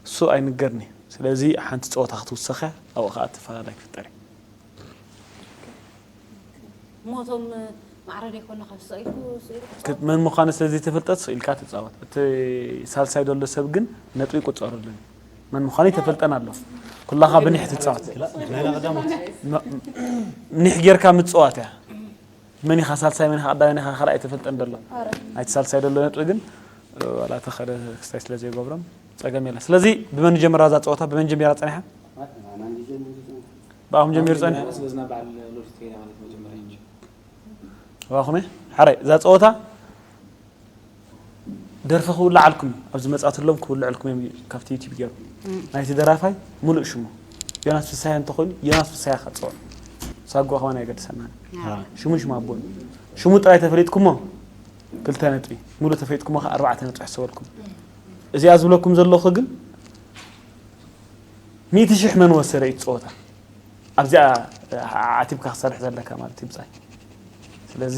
እሱ ኣይንገርኒ። ስለዚ ሓንቲ ፀወታ ክትውሰኸ ኣብኡ ከዓ ትፈላለይ ክፍጠር እዩ። ሞቶም ማዕረ ደይኮነ ካብ ስቕ ኢልኩ ስቕ ኢልኩ ክትጻወት? መን ምዃኑ ስለ ዘይተፈልጠት ስቕ ኢልካ ትጻወት። እቲ ሳልሳይ ዘሎ ሰብ ግን ነጥቢ ይቁጸረሉ። መን ምዃኑ ይተፈልጠን ኣሎ። ኩላኻ ብኒሕ ትጻወት። መ-፣ ኒሕ ጌርካ ምጽዋት እያ። መን ኢኻ ሳልሳይ፣ መን ኢኻ ቀዳማይ፣ መን ኢኻ ካልኣይ ኣይተፈልጠን ዘሎ። ኣረ። ናይቲ ሳልሳይ ዘሎ ነጥቢ ግን፣ ዋላ ተኸደ ክስታይ ስለ ዘይገብሮም ጸገም የለን። ስለዚ ብመን ጀምራ እዛ ጸወታ? ብመን ጀሚራ ጸኒሓ? ብኣኹም ጀሚሩ ጸኒሑ? ስለዝና በዓል ሎሪት ከይዳ ማለት መጀመርያ እንጂ። ብኣኹም እየ? ሓራይ፣ እዛ ጸወታ ደርፊ ክውልዓልኩም፣ ኣብዚ መጻትሎም ክውልዕልኩም እዮም ካብቲ ዩቲዩብ ገይሩ። እም። ናይቲ ደራፋይ ሙሉእ ሽሙ ዮናስ ፍሳሃ እንተኾይኑ፣ ዮናስ ፍሳሃ ኢኻ ትጽውዖ። ሳጓ ከማን ኣየገድሰናን። ኣዎ። ሽሙን ሽም ኣቦን። ሽሙ ጥራይ ተፈሊጥኩሞ ክልተ ነጥቢ፣ ሙሉእ ተፈሊጥኩሞ ከኣ ኣርባዕተ ነጥቢ ይሕሰበልኩም። እዚኣ ዝብለኩም ዘለኹ ግን ሚእቲ ሽሕ መን ወሰደ እዩ እቲ ጸወታ። ኣብዚኣ ዓቲብካ ክሰርሕ ዘለካ ማለት እዩ ብጻይ። ስለዚ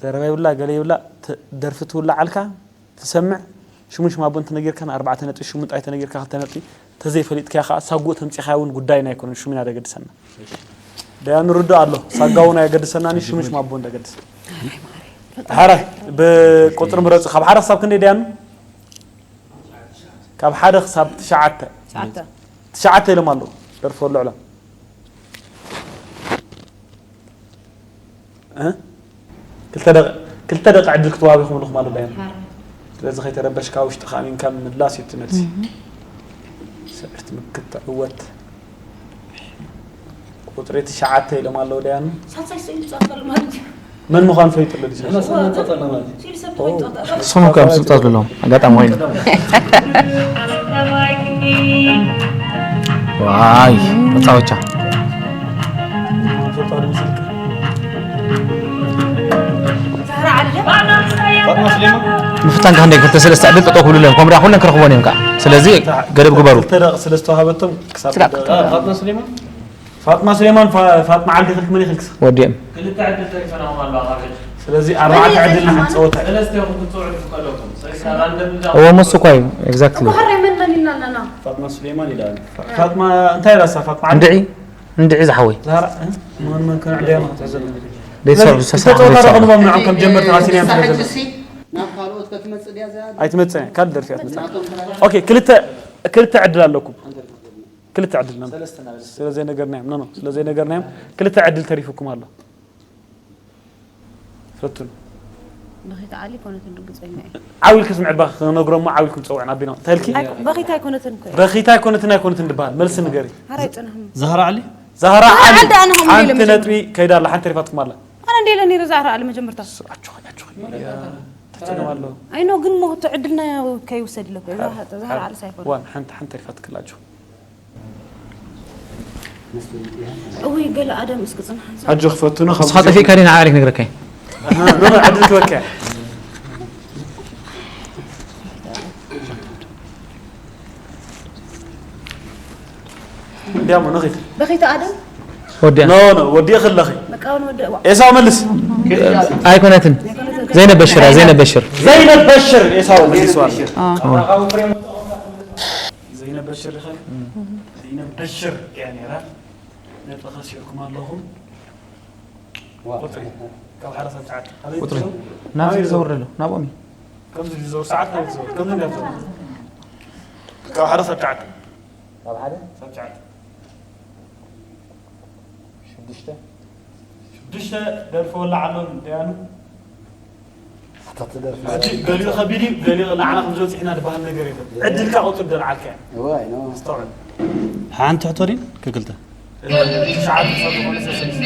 ዘረባ ይብላ፣ ገለ ይብላ፣ ተ-፣ ደርፊ ትውልዓልካ፣ ትሰምዕ፣ ሽሙን ሽም ኣቦን ተነጊርካ፣ ንኣርባዕተ ነጥቢ፣ ሽሙ ጥራይ ተነጊርካ፣ ክልተ ነጥቢ፣ ተዘይፈሊጥካያ ከኣ ሳጉእ ተምጺኻያ እውን ጉዳይና ኣይኮነን፣ ሽሙና ደገድሰና። ደያኑ ርዱእ ኣሎ፣ ሳጋ እውን ኣየገድሰናን እዩ፣ ሽሙን ሽም ኣቦን ደገድስ። ሓራይ፣ ብቁጽሪ ምረጹ፣ ካብ ሓደ ክሳብ ክንደይ ደያኑ? ካብ ሓደ ክሳብ ትሽዓተ። ትሽዓተ። ትሽዓተ ኢሎም ኣለዉ። ደርፊ ወልዕሎም። እ? ክልተ ደቂ-፣ ክልተ ደቂ ዕድል ክትወሃብ ኢኹም ኣለኹም ኣሎ ዳይና። ሓራይ። ስለዚ ከይተረበሽካ ውሽጥኻ ኣሚንካ ምምላስ እዩ እቲ መልሲ። እህ። ስዕርቲ ምክት ትዕወት። ቁጽሪ ትሽዓተ ኢሎም ኣለዉ ደያኑ። ሳልሳይ ስእሊ ጻፈሉ ማለት እዩ። መን ምዃኑ ፈሊጡ ኣሎ ድዩ? ንስኹም እኮ እዮም ስልጣት ዘለዎም። ኣጋጣሚ ኮይኑ። ዋይ፣ መጻወቻ። ምፍታን ካብ ክንደይ ክልተ ሰለስተ ዕድል ጠጠው ክብሉ ኣለዎም። ከምኡ ደኣ ኩለን ክረኽቦን እዮም ከዓ። ስለዚ ገደብ ግበሩ። ክልተ ደቂ ስለ ዝተዋሃበቶም ክሳብ ስጋብ ክልተ ደቂ። ፋጥማ ስሌማን? ፋጥማ ስሌማን፣ ፋ-፣ ፋጥማ ዓዲ ክልክ መን ይኽልክስ? ወዲኦም። ክልተ ዕድል ተሪፈናኹም ኣለዋ ካብ ሕጂ። ስለዚ ኣርባዕተ መን ዕድል ንሓንቲ ይኽልክስ? ጸወታ እዩ። ሰለስተ ኢኹም ክትጽውዑ ትኽእሉ ኢኹም። ስለዚ ካብ ራንደም እዛ እኮ ሕራይ መን መን ኢልና ኣለና? ፋጥማ ስሌማን ኢላ። ፋ-፣ ፋጥማ እንታይ ኢላ እሳ? ፋጥማ ዓዲ? እንድዒ፣ እንድዒ ዝሓወይ። ዛራ፣ እ? መን መን ከን ዕድል ክትሕዘልና? ደይ ትሰርሑ፣ ስለዚ ሰሳ ክልተ ጸወታ ደይ ትሰርሑ። ረኸብዎም ንዖም ከም ጀመርቲ ሃሲና እዮም ስለ ዘለዉ። ሕጂሲ ናብ ካልኦት ከትመጽእ ድያ እዛ? ኣይትመጽእን እያ፣ ካልእ ደርፊ እያ ትመጽእ። ናቶም ተራ- ኦኬ፣ ክልተ፣ ክልተ ዕድል ኣለኩም። ክልተ ዕድል ነም-፣ ሰለስተ እናበለ። ስለ ዘይነገርናዮም፣ ኖ፣ ኖ፣ ስለ ዘይነገርናዮም ክልተ ዕድል ተሪፉኩም ኣሎ። ፈትኑ። በኺት ዓሊ ኮነትን ርግጸኛ እየ። ዓው ኢልኪ ስምዒ፣ ባኽ ክነግሮም ዓው ኢልኩም ጸውዕን ኣቢና። እንታይ ኢልኪ? ኣይ፣ በኺት ኣይኮነትን እኮ እየ። በኺት ኣይኮነትን ኣይኮነትን ድበሃል። መልሲ ንገሪ። ሓራይ ጽናሕኒ። ዛህራ ዓሊ? ዛህራ ዛህራ ዓሊ ዓሊ ኣነ ኸም ሓንቲ ኢለ መጀመርያ። ነጥቢ ከይዳ ኣላ፣ ሓንቲ ተሪፋትኩም ኣላ። ኣነ እንደ ኢለ ነይረ ዛህራ ዓሊ መጀመርታ። ኣጆኺ፣ ኣጆኺ። ተጸገም ኣሎ። ኣይ ኖ፣ ግን ሞ እቲ ዕድልና ከይውሰድ ኢለ እኮ። ዛህራ፣ ዛህራ ዓሊ ሳይኮነ። ዋን፣ ሓንቲ፣ ሓንቲ ተሪፋትክላ ኣጆኺ። እውይ፣ ገለ ኣደም እስኪ ጽንሓ። ኣጆኺ ፈትኖ፣ ካብ ንስኻ ግዜ ጠፊእካ ድዩ ንዓኣ ኢለ ክነግረካ እየ። ኣሃ፣ ኖ፣ ኖ፣ ዕድል ክበካ እያ። እንዲያሞ ንኺድ። በኺት ኣደም? ወዲያ። ኖ፣ ኖ፣ ወዲእኺ ኣለኺ። በቃ፣ እውን ወዲእዋ። ኤሳው መልስ። ኣይኮነትን። ኣይኮነትን። ዘይነብ በሽር እያ፣ ዘይነብ በሽር። ዘይነብ በሽር፣ ኤሳው መልስዋ። ኣዎ። ዘይነብ በሽር ኢኻ? ዘይነብ በሽር እያ ነይራ። ነጥቢ ከሲርኩም ኣለኹም። ዋ። ቁፅሪ ካብ ሓደ ሳብ ትሽዓተ ኣበይ ቁፅሪ ትዘው? ናብዚ ኣበይ ዝዘውር ትዘው? ዘሎ ናብኦም እዩ። ከምዚ ዝዘውር ሰዓት ናይ ትዘውር ከምዚ እንዳ ትዘውር ካብ ሓደ ሳብ ትሽዓተ ካብ ሓደ ሳብ ትሽዓተ ሽዱሽተ ሽዱሽተ ደርፊ ወላ ዓሎም ደያኑ ሓታት ትደርፊ ሕጂ ገሊኡ ከቢድ እዩ ገሊኡ ንዓና ከም ዝበፅሕና ዝበሃል ነገር የለን ዕድልካ ቁፅሪ ደልዓልካ እያ እዋይ ነው ኣስተውዕል ሓንቲ ሕቶ ድዩ ክልተ ትሽዓተ ክሳብ ዝኾነ ሰሰስ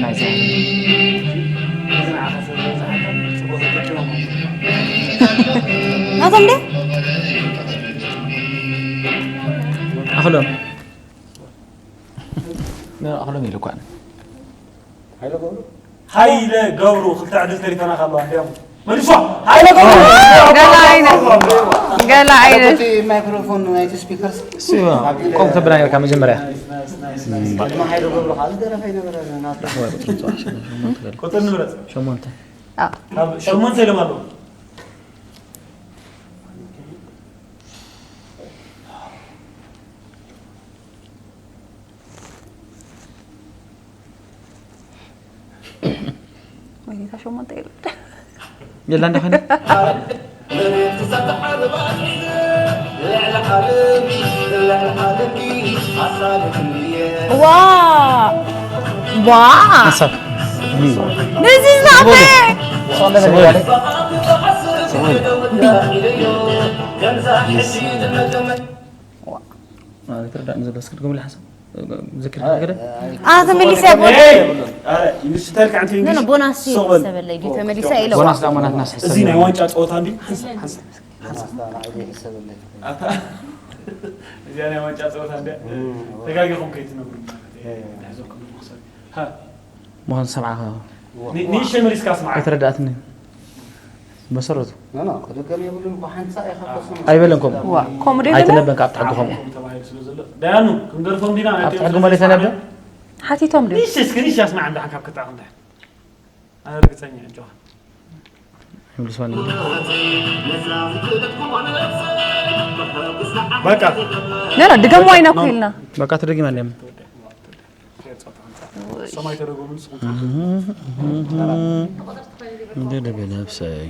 ናይዚ ናቶም ደ ኣኽሎም ኣኽሎም ኢሉ እኳ ሓይለ ገብሩ ሃይለ ገብሩ ክልተ ዕድል ተሪፈና ካለዋ እንዲያም መልሷ ሃይለ ገብሩ ገለ ዓይነት ገለ ዓይነት እቲ ማይክሮፎን ናይቲ ስፒከርስ እሱ ቆም ተብላ ነርካ መጀመርያ ድማ ሓይለ ገብሩ ከዓ ዝደረፈ ይነበረ ናቱ ቁጥር ንብረት ሸሞንተ ካብ ሸሞንተ ኢሎም ኣለዉ ወይኔ እታ ሸሞንተ ኢሉ የላ እንዳ ኮይነ ዋ ዋ ሓሳብ This is not fair ትርዳእ ንዘሎ እስኪ ድገምሉ ሓሳብ ዝክር ገለ ኣነ ተመሊሰ ኢንዱስትሪታል ከዓንቲ ኖ ኖ ቦናስ ሶበል ሰበለይ ድዩ ተመሊሳ ኢለ ቦናስ ዳሞናት ናስ እዚ ናይ ዋንጫ ፀወታ እንዲ ሓንሳብ ሓንሳብ ሓንሳብ ናዕዚ ይሕሰበለይ ኣታ እዚኣ ናይ ዋንጫ ፀወታ እንዲ ተጋጊኹም ከይትነብሩ ማለት እዩ። ንሕዘኩም ንመኽሰብ ሃ ምዃን ሰብዓኻ ኒ- ንእሽተይ መሊስካ ስማዕ ኣይተረዳእትኒ መሰረቱ ኖ ኖ ክድገም የብሉን እኮ ሓንሳእ ኢኻ ኮስም ኣይበለን ከምኡ ዋ ከምኡ ዶ ይበለ ኣይትነበን ካብ ትሕጉ ከምኡ ተባሂሉ ስለ ዘሎ ዳያኑ ክንደርፎም ዲና ኣብ ትሕጉ መለ ተነበ ሓቲቶም ዶ ንእሽተይ እስኪ ንእሽተይ ኣስማዕ እንዳ ካብ ክጣዕ እንዳ ኣነ ርግፀኛ እየ ጆሃ ይምልስዋኒ በቃ ኖ ኖ ድገምዋ ኢና እኮ ኢልና በቃ ተደጊማ እንዲም ሰማይ ተደጎምን ስኹም እንደ ደበ ነብሰይ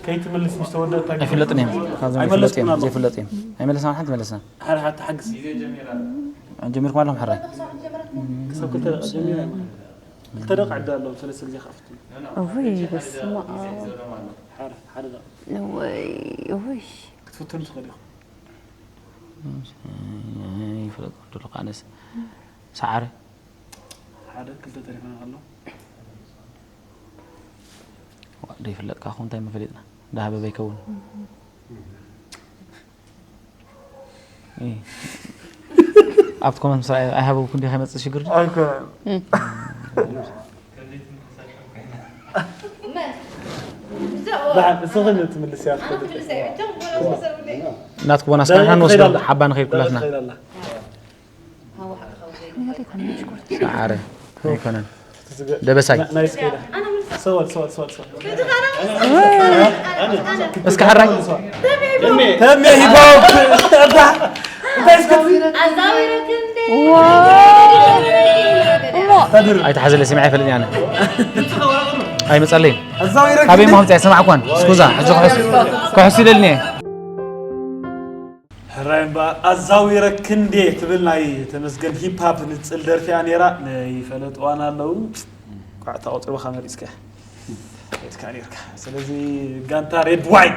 ከይትምልስ ምስ ተወደእታ ኣይፍለጥን እዮም ካብዞም ኣይፍለጥ እዮም ዘይፍለጥ እዮም ኣይመለስና ሓንቲ መለስና ሓደ ሓቲ ሓግዝ ጀሚርኩም ኣለኹም ሕራይ ክሳብ ክልተ ደቂቕ ጀሚራ እያ ማለት ክልተ ደቂቕ ዕዳ ኣለዎም ሰለስተ ግዜ ከፍትሉ እውይ በስመ ኣብ ሓደ ሓደ ደቂቕ እውይ እውይ ክትፍትኑ ትኽእል ኢኹም ይፍለጥ ዶ ካነስ ሰዓረ ሓደ ክልተ ተሪፋና ከሎ ዶ ይፍለጥካ ኹ እንታይ መፈሊጥና ዳሃበ በይከውን ኣብቲ ኮመንት ምስ ኣይሃበብኩ እንዲ ከይመፅእ ሽግር ንስኽን ትምልስ እያ ትፈልጥ ናትኩ ቦናስ ካሕና ንወስዶ ሓባ ንኸይድ ኩላትና ሰዓረ ኣይኮነን ደበሳይ ናይ ስኬዳ ሰወል ሰወል ሰወል ሰወል እስከ ሕራይ ተሜ ሂባው እንታይ እስከ ኣይተሓዘለ ስምዐ ይፈልጥ ያነ ኣይመፀለይ ካበይ ሞ ከምፅያ ሰማዕኳን እስኩዛ ሕጂ ክሕስ ክሕስ ኢለልኒ ሕራይ እምበኣር ኣዛዊረ ክንዴ ትብል ናይ ተመስገን ሂፕሃፕ ንፅል ደርፊ እያ ነይራ ንይፈለጥዋን ኣለዉ ኳዕ እታ ቁፅሪ ብኻ መሪፅካ ሄድካ ነርካ ስለዚ ጋንታ ሬድ ዋይን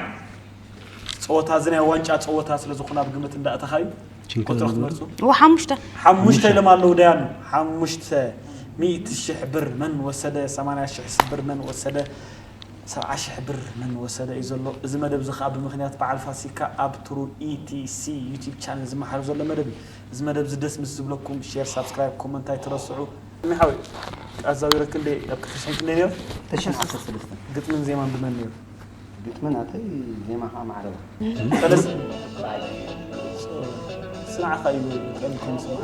ፀወታ እዚ ናይ ዋንጫ ፀወታ ስለ ዝኾነ ኣብ ግምት እንዳእተኻ እዩ ቁፅሪ ክትመርፁ ዋ ሓሙሽተ ሓሙሽተ ኢሎም ኣለዉ ደያኑ ሓሙሽተ ሚእቲ ሽሕ ብር መን ወሰደ ሰማንያ ሽሕ ብር መን ወሰደ ሰብዓ ሽሕ ብር መን ወሰደ እዩ ዘሎ እዚ መደብ እዚ ከዓ ብምክንያት በዓል ፋሲካ ኣብ ትሩ ኢቲሲ ዩቲብ ቻነል ዝመሓር ዘሎ መደብ እዩ እዚ መደብ እዚ ደስ ምስ ዝብለኩም ሼር ሳብስክራይብ ኮመንት ኣይትረስዑ ሚሓዊ ኣዛዊረ ክንደይ ኣብ ክልተ ሽሕን ክንደይ ነይሩ ተሽን ዓሰርተ ሰለስተ ግጥምን ዜማን ብመን ነይሩ ግጥምን ኣተይ ዜማ ከዓ ማዕረባ ፈለስ ስንዓኻ እዩ ቀን ከም ስንዓ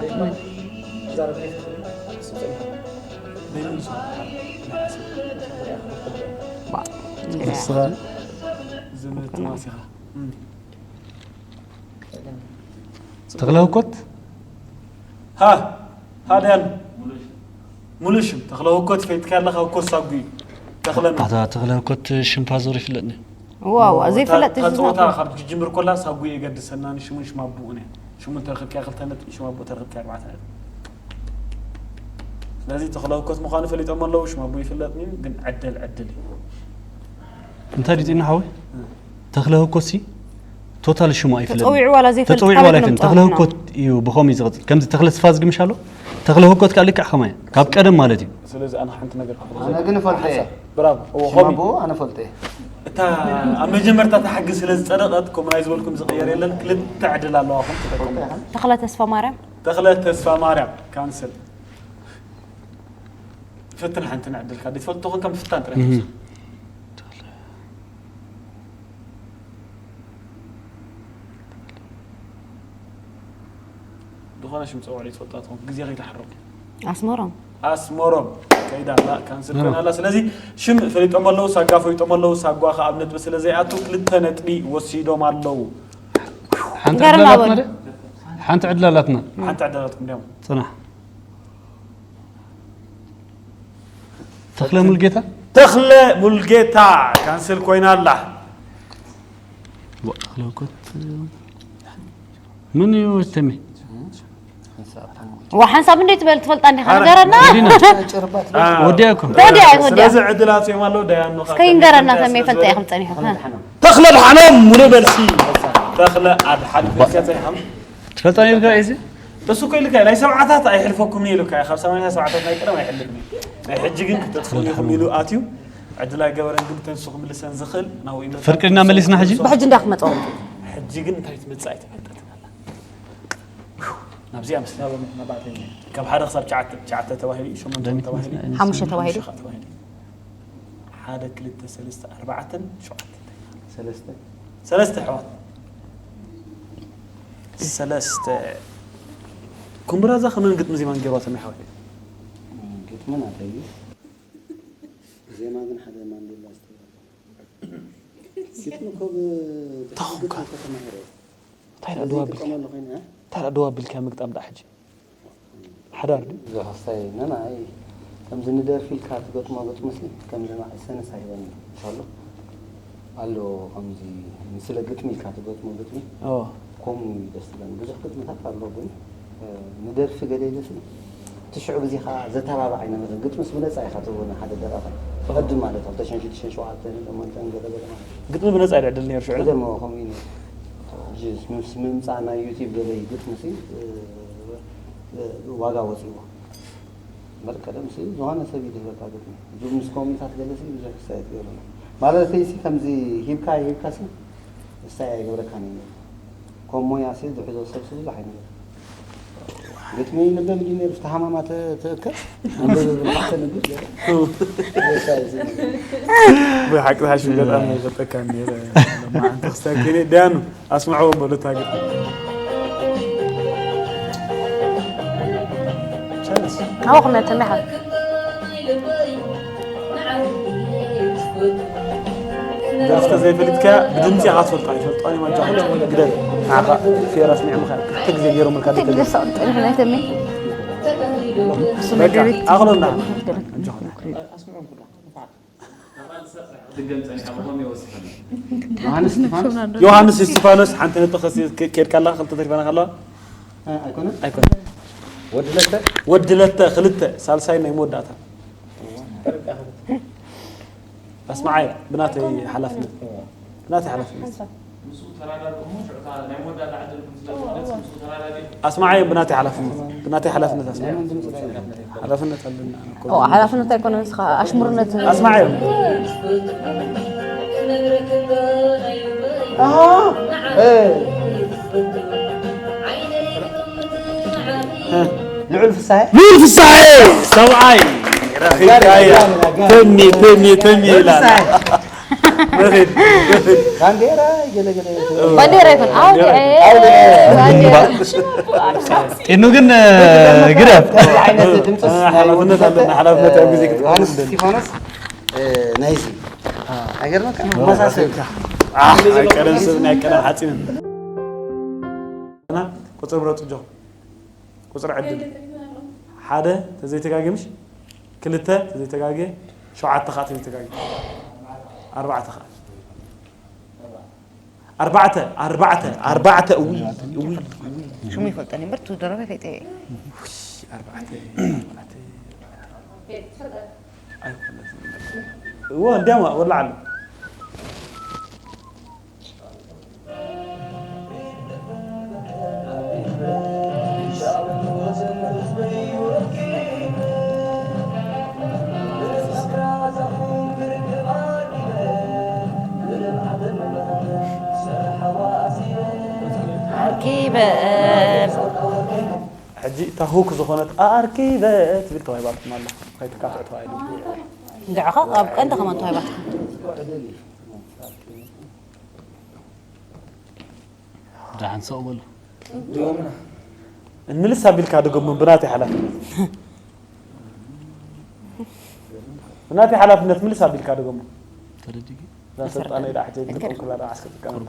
ንስኻ ዝምት ማሲኻ ተኽለ ህኮት ሃ ሃ ዳያኑ ሙሉ ሽም ተኽለ ህኮት ፈይጥካ ኣለኻ። ህኮት ሳጉ እዩ። ተኽለ ኣታ ተኽለ ህኮት ሽምፓ ዞር ይፍለጥኒ። ዋው ዘይፈለጥ ተፅወታ ካብ ትጅምር ኮላ ሳጉ የገድሰና። ንሽሙን ሽም ኣቡኡን እያ። ሽሙን ተረክብካ ክልተ ነጥቢ፣ ሽም ኣቡኡ ተረክብካ ኣርባዕተ ነጥቢ። ስለዚ ተኽለ ህኮት ምዃኑ ፈሊጦም ኣለዉ። ሽም ኣቡኡ ይፍለጥኒ እዩ፣ ግን ዕድል ዕድል እዩ። እንታይ ድዩ ጢና ሓወይ? ተኽለ ህኮት ሲ ቶታል ሽሙ ኣይፍለጥኒ። ተፀዊዑ ዋላ ዘይፈልጥ ተፀዊዑ ካበይ ዋላ ክነምፅኦ ኣይፈልጥ። ተኽለ ኢና? ህኮት እዩ ብኸም እዩ ዝቐፅል። ከምዚ ተኽለ ስፋ ዝግምሽ ኣሎ። ተኽለ ህኮት ከዓ ልክዕ ከማይ ካብ ቀደም ማለት እዩ። ስለዚ ኣነ ሓንቲ ነገር ክሕግዘካ። ኣነ ግን እፈልጦ እየ። ብራቮ። እዎ፣ ሽም ሆቢ። ኣቦ ኣነ እፈልጦ እየ። እታ ኣብ መጀመርታ እታ ሕጊ ስለ ዝጸደቐት፣ ከምኡ ናይ ዝበልኩም ዝቕየር የለን። ክልተ ዕድል ኣለዋኹም፣ ተጠቀሙ። ተኽለ ተስፋ ማርያም። ተኽለ ተስፋ ማርያም፣ ካንስል። ፈትን ሓንቲ ንዕድልካ። ድትፈልጦ ኾንካ ምፍታን ጥራይ። ዝኾነ ሽም ጸውዕሉ ትፈልጣ ትኾን፣ ግዜ ከይትሓርቁ። ኣስመሮም። ኣስመሮም ከይዳ ኣላ፣ ካንስል ኮይና ኣላ። ስለዚ ሽም ፈሊጦም ኣለዉ፣ ሳጋ ፈሊጦም ኣለዉ። ሳጓ ከኣ ኣብ ነጥቢ ስለ ዘይኣቱ ክልተ ነጥቢ ወሲዶም ኣለዉ። ሓንቲ ንገረና ዕድል ኣላትና በል። ደ? ሓንቲ ዕድል ኣላትና። ሓንቲ ዕድል ኣላትኩም ድያም? ጽናሕ። ተኽለ ሙልጌታ? ተኽለ ሙልጌታ ካንስል ኮይና ኣላ። ዋ፣ ተኽለ ህኮት ምን እዩ ተሜ? ዋ ሓንሳብ እንዴት ትበል ትፈልጣ እንዲኻ ኣረ፣ ንገረና። ወዲና። ጭርባት ተወዲኣ እዩ ተወዲኣ። ስለዚ ዕድላት እዮም ኣለዉ። ዳያኑ እስከ ይንገረና ተሜ ይፈልጣ እዮም ጸኒሑ። ተኽለ ኣድሓኖም ሙሉ በልሲ። ተኽለ ኣድሓኖም በልሲ ኣጸኒሖም። ትፈልጣ ነርካ እዚ? እሱ እኮ ኢልካ ናይ ሰብዓታት ኣይሕልፈኩም ኢሉካ። ካብ ሰማንያ ሰብዓታት ናይ ቀደም ኣይሕልፍን። ናይ ሕጂ ግን ክተጥፍኡ ኢኹም ኢሉ ኣትዩ። ዕድል ኣይገበረን፣ ግን ተንሱ ክምልሰን ዝኽእል ናብኡ ይመጽእ። ፍርቂ ድና መሊስና ሕጂ? ብሕጂ እንዳክመፀው። ሕጂ ግን እንታይ ትመጽእ ኣይተፈልጠትን ኣላ። ናብዚኣ መስለ። ካብ ሓደ ክሳብ ትሽዓተ፣ ትሽዓተ ተባሂሉ እዩ፣ ሸሞንተ ተባሂሉ እዩ። ሓሙሽተ ተባሂሉ። ሽዱሽተ ተባሂሉ እዩ። ሓደ፣ ክልተ፣ ሰለስተ፣ ኣርባዕተን ሸውዓተን። ሰለስተ ሰለስተ ኣሕዋት። ሰለስተ። ኩምብራዛ ከመን ግጥሚ ዜማን ገይርዋ ተመይ ሓወይ? ግጥሚ ናተይ እዩ። ዜማ ግን ሓደ ማንዴላ ዝተባህለ። ግጥሚ እኮ ብ-፣ ታኹምካ? ግጥሚ እኮ ተማሂረ። እንታይ ደኣ ደዋ ኣቢልካ? ዝጥቀመሉ ኮይነ፣ እ? እንታይ ደኣ ደዋ ኣቢልካ ምግጣም ደኣ ሕጂ? ሓዳር ድዩ? ዝኸስታይ ነናይ ከምዚ ንደርፊ ኢልካ ትገጥሞ ግጥሚ ሲ ከምዚ ንዓይ ሰንስ ኣይበኒ። እንሻሎ ኣሎ ከምዚ ንስለ ግጥሚ ኢልካ ትገጥሞ ግጥሚ ኦ፣ ከምኡ እዩ ደስ ትብለኒ። ብዙሕ ግጥምታት ኣሎ ግን፣ እ፣ ንደርፊ ገለ ኢለ ሲ እቲ ሽዑ ግዜ ኸዓ ዘተባብዕ ኣይነበረን። ግጥምስ ብነጻ ኢኻ ትህቦ ንሓደ ደራፋይ። ብቐድም ማለት ኣብ ተሽሕን ሽዱሽተን ሸውዓተን ሸሞንተን ገለ ገለ ማለት እዩ። ግጥሚ ብነጻ እዩ ዝዕደል ነይሩ ሽዑ። ቀደም ከምኡ እዩ ነይሩ። ሕጂ ምስ ምምጻእ ናይ ዩቲብ ገለ እዩ ግጥሚ ሲ፣ እ፣ እ፣ ዋጋ ወጺዎ። እምበር ቀደም ሲ ዝኾነ ሰብ እዩ ዝህበካ ግጥሚ። ሕጂ ምስ ኮሚታት ገለ ሲ ብዙሕ ክሳየት ገይሩና። ማለተይ ሲ ከምዚ ሂብካ ሂብካ ሲ ክሳየ ኣይገብረካን እዩ ነይሩ። ከም ሞያ ሲ ዝሕዞ ሰብ ሲ ብዙሕ ኣይነበረን። ግጥሚ ይንበብ ድዩ ነይሩ? ዝተሓማማ ተ-፣ ተእከብ? ንብብ ብልሓት ተንብብ ገለ። ብሓቂ ሓሽም ገጣሚ ይፈልጠካ ነይረ። ለማዓንቲ ክስታይ ከይደ፣ ዳያኑ፣ ኣስምዕዎም በሉ እታ ግጥሚ። ቻንስ። ናባኹም እያ ተሚሓ። ደርፊ ተዘይፈሊጥካ ብድምፂ ኢኻ ትፈልጣ፣ ይፈልጣ እዮም ኣጆኻ ግደል። ንዓኻ ፌራ ኣስሚዖምኻ ክልተ ግዜ ገይሮምልካ ደገ። ትግርሰቕ ጥንሕ ናይ ተሜ። በቃ፣ ኣኽሎና። ኣጆኻ። ዮሃንስ እስጢፋኖስ። ዮሃንስ እስጢፋኖስ ሓንቲ ነጥቢ ከሲ-፣ ከ-፣ ከድካ ኣለኻ፣ ክልተ ተሪፋና ኣለዋ። እ፣ ኣይኮነን? ኣይኮነን። ወዲ ለተ? ወዲ ለተ ክልተ፣ ሳልሳይ ናይ መወዳእታ። ኣስማዓይ፣ ብናተይ ሓላፍነት። ብናተይ ሓላፍነት። ኣስማዓይ፣ ብናተይ ሓላፍነት። ብናተይ ሓላፍነት ኣስማዓይ። ሓላፍነት ኣለና። ኦ፣ ሓላፍነት ኣይኮነን፣ ንስኻ ኣሽሙርነት። ኣስማዓይ። ኣሃ፣ እ። ልዑል ፍሳሐ? ልዑል ፍሳሐ፣ ሰብኣይ። ረኺብካያ። ተሚ፣ ተሚ፣ ተሚ ይላል። ፍሳሐ። ረኺብ፣ ረኺብ። ባንዴራ ገለ ገለ። ባንዴራ ይኹን። ኣውዲ፣ ኣውዲ፣ ባንዴራ። ጤኑ ግን ግደፍ። ከምዚ ዓይነት ድምፅስ ናይ ሓላፍነት ኣለና፣ ሓላፍነት ኣብ ግዜ ክትከውን ዮሃንስ እንደሊ። እስጢፋኖስ፣ እ፣ ናይዚ ኣይገርመካ? መሳሰል። ቀደም ሰብ ናይ ቀደም ሓፂን። ቁፅሪ ምረፁ ጆ። ቁፅሪ ዕድል። ሓደ ተዘይተጋግምሽ፣ ክልተ ተዘይተጋገ፣ ሸውዓተ ከዓ ተዘይተጋገ። ኣርባዕተ ከዓ። ኣርባዕተ ኣርባዕተ ኣርባዕተ እዊ እዊ እዊ ሽሙ ይፈልጠኒ እምበር ትደረበ ፈይጠ ኣርባዕተ ኣርባዕተ ኣይኮነትን። እዎ እንዲያማ ወላ ኣሎ። ኣርኪበ ሕጂ እታ ሁክ ዝኾነት ኣርኪበ ትብል ተዋሂባትኩም ኣላ። ከይትካትዑ ተባሂሉ። እንድዕኻ ኣብ ቀንዲ ከማን ተዋሂባትኩም ደሓን ሰው በሉ። እንምልስ ኣቢልካ ድገሞ ብናተይ ሓላፍነት ብናተይ ሓላፍነት ምልስ ኣቢልካ ድገሞ። ተረዲጊ እዛ ሰልጣነይ ደኣ ሕጂ ኣይጥቀምኩላ ደኣ ዓስከ ጥቀመላ።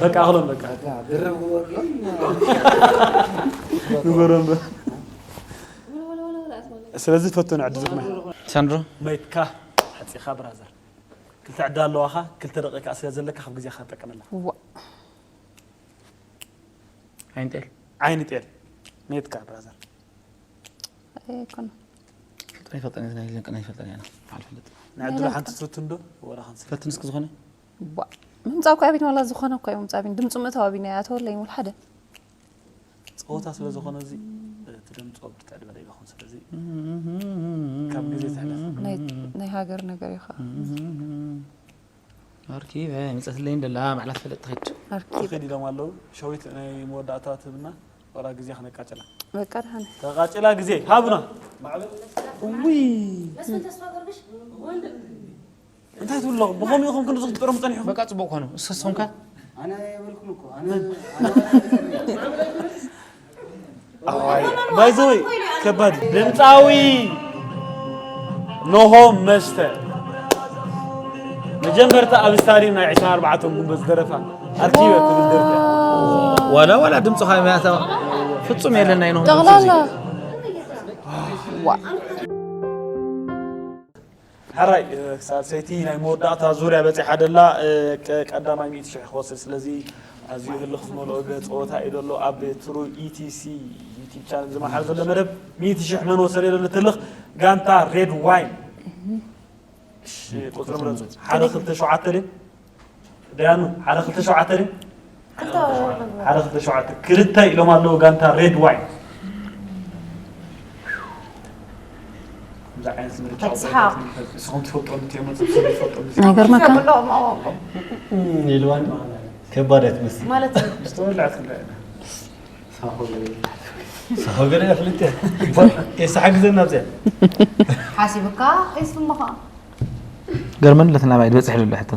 በቃ ኣኽሎም በቃ ንገሮም በ ስለዚ ፈትኑ ዕድልኩም ሳንድሮ መይትካ ሓፂኻ ብራዘር ክልተ ዕዳ ኣለዋኻ ክልተ ደቂቃ ስለ ዘለካ ካብ ግዜኻ ተጠቀመላ ዋ ዓይንጤል ዓይኒ ጤል መይትካ ብራዘር ኣይኮነ ፍልጠን ይፈልጠን ናይ ለንቀና ይፈልጠን ያና ባዓል ፍልጥ ንዕድሉ ሓንቲ ትፈትኑ ዶ ወላ ክንስ ፈትን እስኪ ዝኾነ ዋ ምምፃእ እኮ ኣቢን ዋላ ዝኾነ እኮ እዩ ምምፃእ ኣቢን ድምፂ ምእታው ኣቢን ኣያ ተወለይ ሙል ሓደ ፀወታ ስለ ዝኾነ እዚ እቲ ድምፂ ብርትዕ ዝበለ ይበኹን ስለዚ ካብ ግዜ ትሕለፍ ናይ- ናይ ሃገር ነገር እዩ ከዓ ኣርኪበ መፀትለይ እንደላ ባዕላ ትፈልጥ ትኸድ ኣርኪብ ኸድ ኢሎም ኣለዉ ሸዊት ናይ መወዳእታ ትህብና ወላ ግዜ ክነቃጭላ በቃ ድሓነ ተቃጭላ ግዜ ሃቡና እውይ እንታይ ትብሎ ብኸምኡ ኢኹም ክንዲ ክትጥረሙ ፀኒሕኹም በቃ ፅቡቅ ኮኑ እስከ ስኹምካ ኣነ የበልኩም እኮ ኣነ ባይዘወይ ከባድ ድምፃዊ ኖሆ መስተ መጀመርታ ኣብ ስታዲየም ናይ ዕስራን ኣርባዕተን ጉንበት ዝደረፋ ኣርኪበ ትብል ደርፊ ዋላ ዋላ ድምፅኻ መያታ ፍፁም የለን ናይ ኖሆ ጠቕላላ ዋ ሕራይ ሳልሰይቲ ናይ መወዳእታ ዙርያ በፂሓ ደላ ቀዳማይ ሚእቲ ሽሕ ክወስድ ስለዚ ኣዝዩ ህልኽ ዝመልኦ ገ ፀወታ እዩ ዘሎ ኣብ ትሩ ኢቲሲ ዩቲብ ቻነል ዝመሓር ዘሎ መደብ ሚእቲ ሽሕ መን ወሰደ ዘሎ ትልኽ ጋንታ ሬድ ዋይን ቁፅሪ ምረፁ ሓደ ክልተ ሸውዓተ ድዩ ደያኑ ሓደ ክልተ ሸውዓተ ድዩ ሓደ ክልተ ሸውዓተ ክልተ ኢሎም ኣለዉ ጋንታ ሬድ ዋይን ከምዚ ዓይነት ምርጫ በጽሓ። ንስኹም ትፈልጦ ንትዮ መፅእ ትፈልጦ ናይ ገርመካ ኢልዋን ከባድ እያ ትመስል ማለት እዩ። ዝተወልዐት ክንዳ ኢና ሳሆ ገለ ፍልጥ እያ የሳሓግዘና ኣብዚኣ ሓሲብካ ሒዝኩሞ ከዓ ገርመን ለትና ባይ ዝበፅሕ ልሎ ሕቶ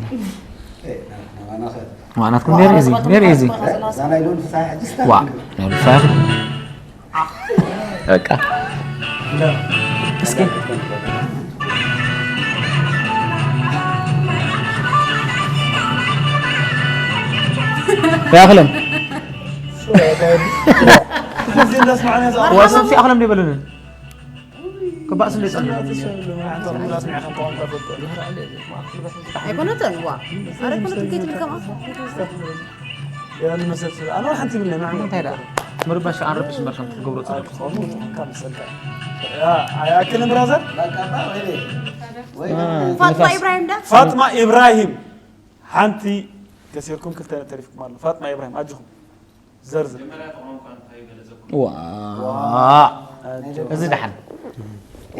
ናባና ኸ ዋናትኩም very easy very easy እዛ ናይ ሎን ፍሳሐ ሕጅስታ ዋ ናይ ሉፋ በቃ እስኪ ያክለን እዚ እንዳስማዕና ዝኣ ወሰብሲ ኣክለም ዲበሉንን ክባእስ እንደ ጸሉ ኣይኮነትን ዋ ኣረ ኮነትን ከይትብል ከምኣ ያሉ መሰብሰብ ኣነ ሓንቲ ይብለ ንዕና እንታይ ዳ ምርባሽ ኣንረብሽ እምበር ከም ትገብሮ ጸሉ ኣይኣክልን ብራዘር ፋጥማ ኢብራሂም ዳ ፋጥማ ኢብራሂም ሓንቲ ከሲርኩም ክልተ ተሪፍኩም ኣሎ ፋጥማ ኢብራሂም ኣጅኹም ዘርዝር ዋ እዚ ደሓን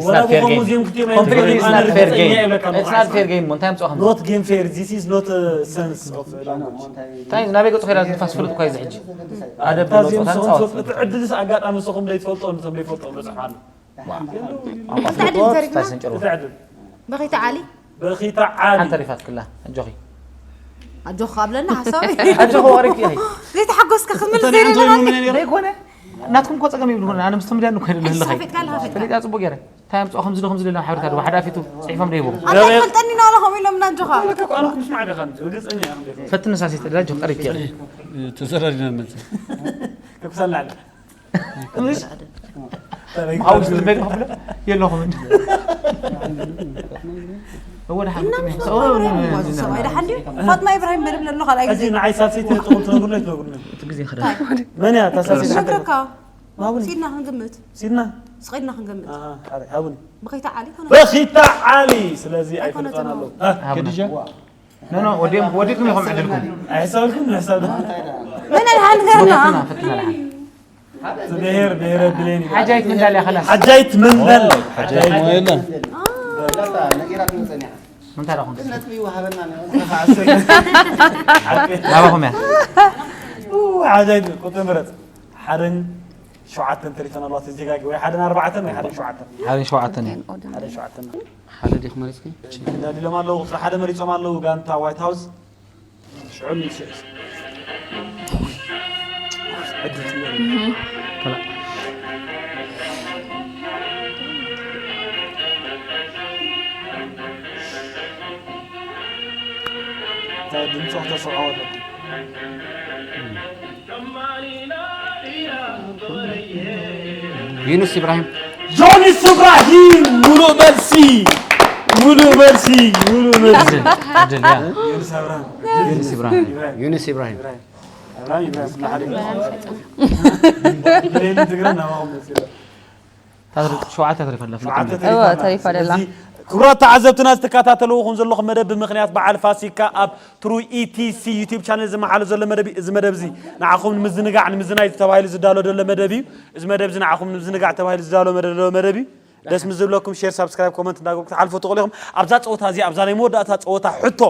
ወላ እኮ ሙዚየም ክትሪኦ ናይ Completely it's not fair game. ይብለካ It's not fair game. እንታይ ምጽኦም not game fair this is not a sense of language እንታይ ናበይ ገጽ ኮይዳ ንፋስ ፍሉጥ እኳ እዚ ሕጂ ኣደብ እታ እዚኦም ጸወታ ንስኹም ትፈልጡ ዕድልስ ኣጋጣሚ ንስኹም ዘይትፈልጦ ንቶም ዘይፈልጦ በጽሑ ኣሎ ቋንቋ ፍሉጥ እንታይ ሰንጭሩ እቲ ዕድል በኺታ ዓሊ በኺታ ዓሊ ሓንቲ ተሪፋትክላ ኣጆኺ ኣጆኻ ኣብለና ሓሳዊ። ኣጆኻ ወሪክ እያ። ዘይተሓጎስካ ክትምልስ እቶ ንዕንቶ ዘይብልኻ። ይብሉ ምን ነይሩ? ዘይኮነ፣ ናትኩም እኮ ጸገም ይብሉ፣ ኣነ ምስቶም ሚድያ እኮ ይደለ ኣለኻ። ሳፌትካ ኣለኻ፣ ሳፌትካ። ፈሊጣ ጽቡቅ ገይረ። እንታይ ኣምጽኦ ከም ዝዶ ከም ዝደለ ናብ ሓበሬታ ድዋ ሓደ ኣፊቱ ጽሒፎም ደይቦም። ኣታ ይፈልጠኒ ነው ኣለኹም ኢሎም ናጆኻ። ኣነ እኮ ኣነ እኮ ምስማዕ ደኻ፣ ርግጸኛ እየ። ፈትን ሳሴት ደላ ጆ ቀሪብ እያ። ተዘራሪና መልስ። ከኩሳላ ኣለ። እሺ። ሓውስ ትበይ ከፍለ የለኹም እንጂ። ወደ ሓሙስ እና ሰው ሰው ሰው ሰው ሰው ሰው ሰው ፋጥማ ኢብራሂም በልብል ኣሎ ካልኣይ ኣጂ ግዜ። ንዓይ ሳልሰይቲ ትኹም ትነግሩና ይትነግሩና። እቲ ግዜ ክዳ። መን እያ እታ ሳልሰይቲ? ነግረካ። ማቡኒ። ሲድና ክንግምት። ሲድና? ስቒድና ክንገምት። ኣሃ፣ ኣረ፣ ሃቡኒ። ብኸይታ ዓሊ ኮነ። በኺታ ዓሊ፣ ስለዚ ኣይኮነትን ኣይፈልጣን ኣለዉ። ኣ፣ ሃቡና። ከዲጃ? ኖ፣ ኖ፣ ወዲኦም፣ ወዲእኩም ኢኹም ዕድልኩም። ኣይሕሰበልኩም፣ ንሕሰብ ዶ? መን ኣልሃ ንገርና? ፈትና፣ ፈትና ኣልሃ። ብሄር፣ ብሄረ ብሌን ይባላል። ሓጃይት ምንዳል እያ፣ ኸላስ። ሓጃይት ምንዳል። ሓጃይት ሞይላ። ምንታይ ደኹም? ነጥቢ ይወሃበና ነው። ናባኹም እያ። ሓጃይት ቁጥሪ ምረጽ። ሓደን ሸውዓተን ተሪፈን ኣለዋ፣ ተጀጋጊ ወይ ሓደን ኣርባዕተን ወይ ሓደን ሸውዓተን። ሓደን ሸውዓተን እዩ። ሓደን ሸውዓተን። ሓደ ዲኹም መሪጽኪ? እንዳሊሎም ኣለዉ፣ ቁጽሪ ሓደ መሪጾም ኣለዉ፣ ጋንታ ዋይት ሃውስ። ሽዑ ንስዕስ። ዕድል ትመሪ። ከላ። እንታይ ድምጾም ተስምዑ ኣለኩም? ዩኑስ ኢብራሂም። ዮኒስ ኢብራሂም፣ ሙሉእ መልሲ፣ ሙሉእ መልሲ፣ ሙሉእ መልሲ። ዕድል፣ ዕድል፣ ያ። ዮኒስ ኢብራሂም። ዩኑስ ኢብራሂም። ዩኑስ ኢብራሂም። ኢብራሂም፣ ኢብራሂም፣ ኢብራሂም፣ ኢብራሂም ትግረ ናባኹም መሲሉ። ታሪክ ሸውዓተ ተሪፋ ኣላ፣ ፍልጥ ሸውዓተ እምበር። ተሪፋ እወ፣ ኣላ። ተሪፋ ኣላ። ስለዚ ክቡራት ተዓዘብትና፣ ዝተከታተልዎ ዘለኹም መደብ ብምኽንያት በዓል ፋሲካ ኣብ ትሩይ ኢቲሲ ዩቲዩብ ቻነል ዝመሓሎ ዘሎ መደብ እዩ። እዚ መደብ እዚ ንዓኹም ንምዝንጋዕ፣ ንምዝናይ ተባሂሉ ዝዳሎ ዘሎ መደብ እዩ። እዚ መደብ እዚ ንዓኹም ንምዝንጋዕ ተባሂሉ ዝዳሎ መደብ፣ ዘሎ መደብ እዩ። ደስ ምስ ዝብለኩም ሼር፣ ሳብስክራይብ፣ ኮመንት እንዳገበርኩም ክትሓልፎ ትኽእሉ ኢኹም። ኣብዛ ፀወታ እዚኣ፣ ኣብዛ ናይ መወዳእታ ፀወታ ሕቶ፣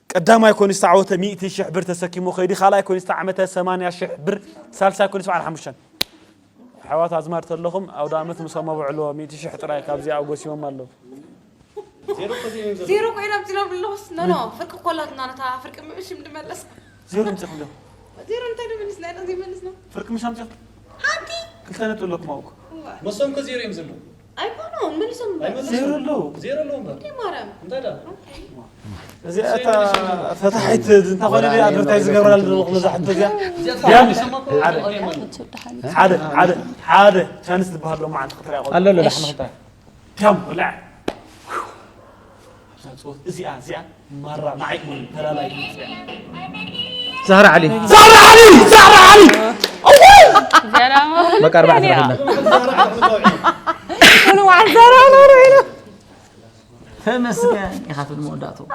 ቀዳማይ ኮይኑ ዝተዓወተ ሚእቲ ሽሕ ብር ተሰኪሙ ከይዱ፣ ካልኣይ ኮይኑ ዝተዓመተ ሰማንያ ሽሕ ብር፣ ሳልሳይ ኮይኑ ሰብዓን ሓሙሽተን። ኣሕዋት ኣዝማድ ተለኹም፣ ኣውደ ኣመት ምሶም ኣብዕልዎ፣ ሚእቲ ሽሕ ጥራይ ካብዚኣ ኣጎሲሞም ኣለዉ። ዜሮ ኮይና ብዚሮ ብለኹስ፣ ኖ፣ ኖ፣ ፍርቂ ኮላትና ነታ ፍርቂ ምእሽም ድመለስ። ዜሮ ምጽኹም ዶ? ዜሮ እንታይ ድመልስና? ኢና ዘይመልስና። ፍርቂ ምሽ ኣምጽኹም? ሓንቲ። ክልተ ነጥቢ ኣለኩም ኣብኡ። እዋ። መሶም ከ ዜሮ እዮም ዘለዉ። ኣይኮኑን፣ መሊሶም እምበር። ዜሮ ኣለዉ። ዜሮ ኣለዉ እምበር። እንዴ ማርያም። እንታይ ደኣ? እዚኣ እታ ፈታሒት እንታይ ኮነ ወላ ኣድቨርታይዝ ኣነ ዝገብራ ኣለኹ ነዛ ሕቶ እዚኣ። እዚኣ ያ፣ ተፈታሒት ሓደ፣ ሓደ፣ ሓደ፣ ሓደ ቻንስ ዝበሃል ሎማዓንቲ ክትሪኣ ቆልዓ። ኣሎ፣ ኣሎ፣ እሺ። ላሕሚ ክልተ። ከም ብላዕ። ኣብዛ ጽወት እዚኣ፣ እዚኣ ማራ ንዓይ እውን ተላላይ እዚኣ። ዛህራ ዓሊ። ዛህራ ዓሊ! ዛህራ ዓሊ! እዋይ! ዛህራ ማለት በቃ ኣርባዕተ እያ። ረኺብና። ዛህራ ዓሊ ተባዒ። ምንዋዕ ዛህራ ኖሮ ኢሉ። ተመስገን ኢኻ ትብል መወዳእትኡ።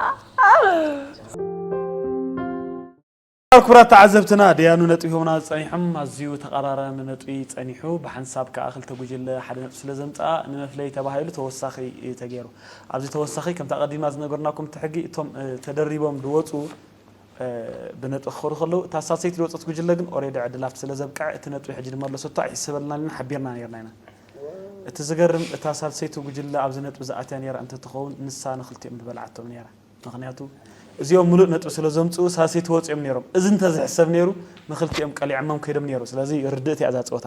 ክቡራት ተዓዘብትና፣ ደያኑ ነጥቢ ሂቦምና ጸኒሖም። ኣዝዩ ተቐራራቢ ነጥቢ ጸኒሑ። ብሓንሳብ ከኣ ክልተ ጉጅለ ሓደ ነጥቢ ስለ ዘምጽኣ፣ ንመፍለዪ ተባሂሉ ተወሳኺ እዩ ተገይሩ። ኣብዚ ተወሳኺ፣ ከምቲ ኣቐዲምና ዝነገርናኩም፣ እቲ ሕጊ፣ እቶም፣ እ፣ ተደሪቦም ዝወጹ፣ እ፣ ብነጥቢ ክኸዱ ከለዉ፣ እታ ሳልሰይቲ ዝወጸት ጉጅለ ግን ኦሬዲ ዕድል ኣብቲ ስለ ዘብቅዐ፣ እቲ ነጥቢ ሕጂ ድማ ኣለሰቶ ኣይሕሰበልናን ኢና፣ ሓቢርና ነይርና ኢና። እቲ ዝገርም፣ እታ ሳልሰይቲ ጉጅለ ኣብዚ ነጥቢ ዝኣትያ ነይራ እንተትኸውን፣ ንሳ ንኽልቲኦም ምበልዓቶም ነይራ። ምኽንያቱ፣ እዚኦም ምሉእ ነጥቢ ስለ ዘምጽኡ፣ ሳልሰይቲ ወጺኦም ነይሮም። እዚ እንተዝሕሰብ ነይሩ፣ ንኽልቲኦም ቀሊዖሞም ከይዶም ነይሩ። ስለዚ፣ ርድእቲ እያ እዛ ጸወታ።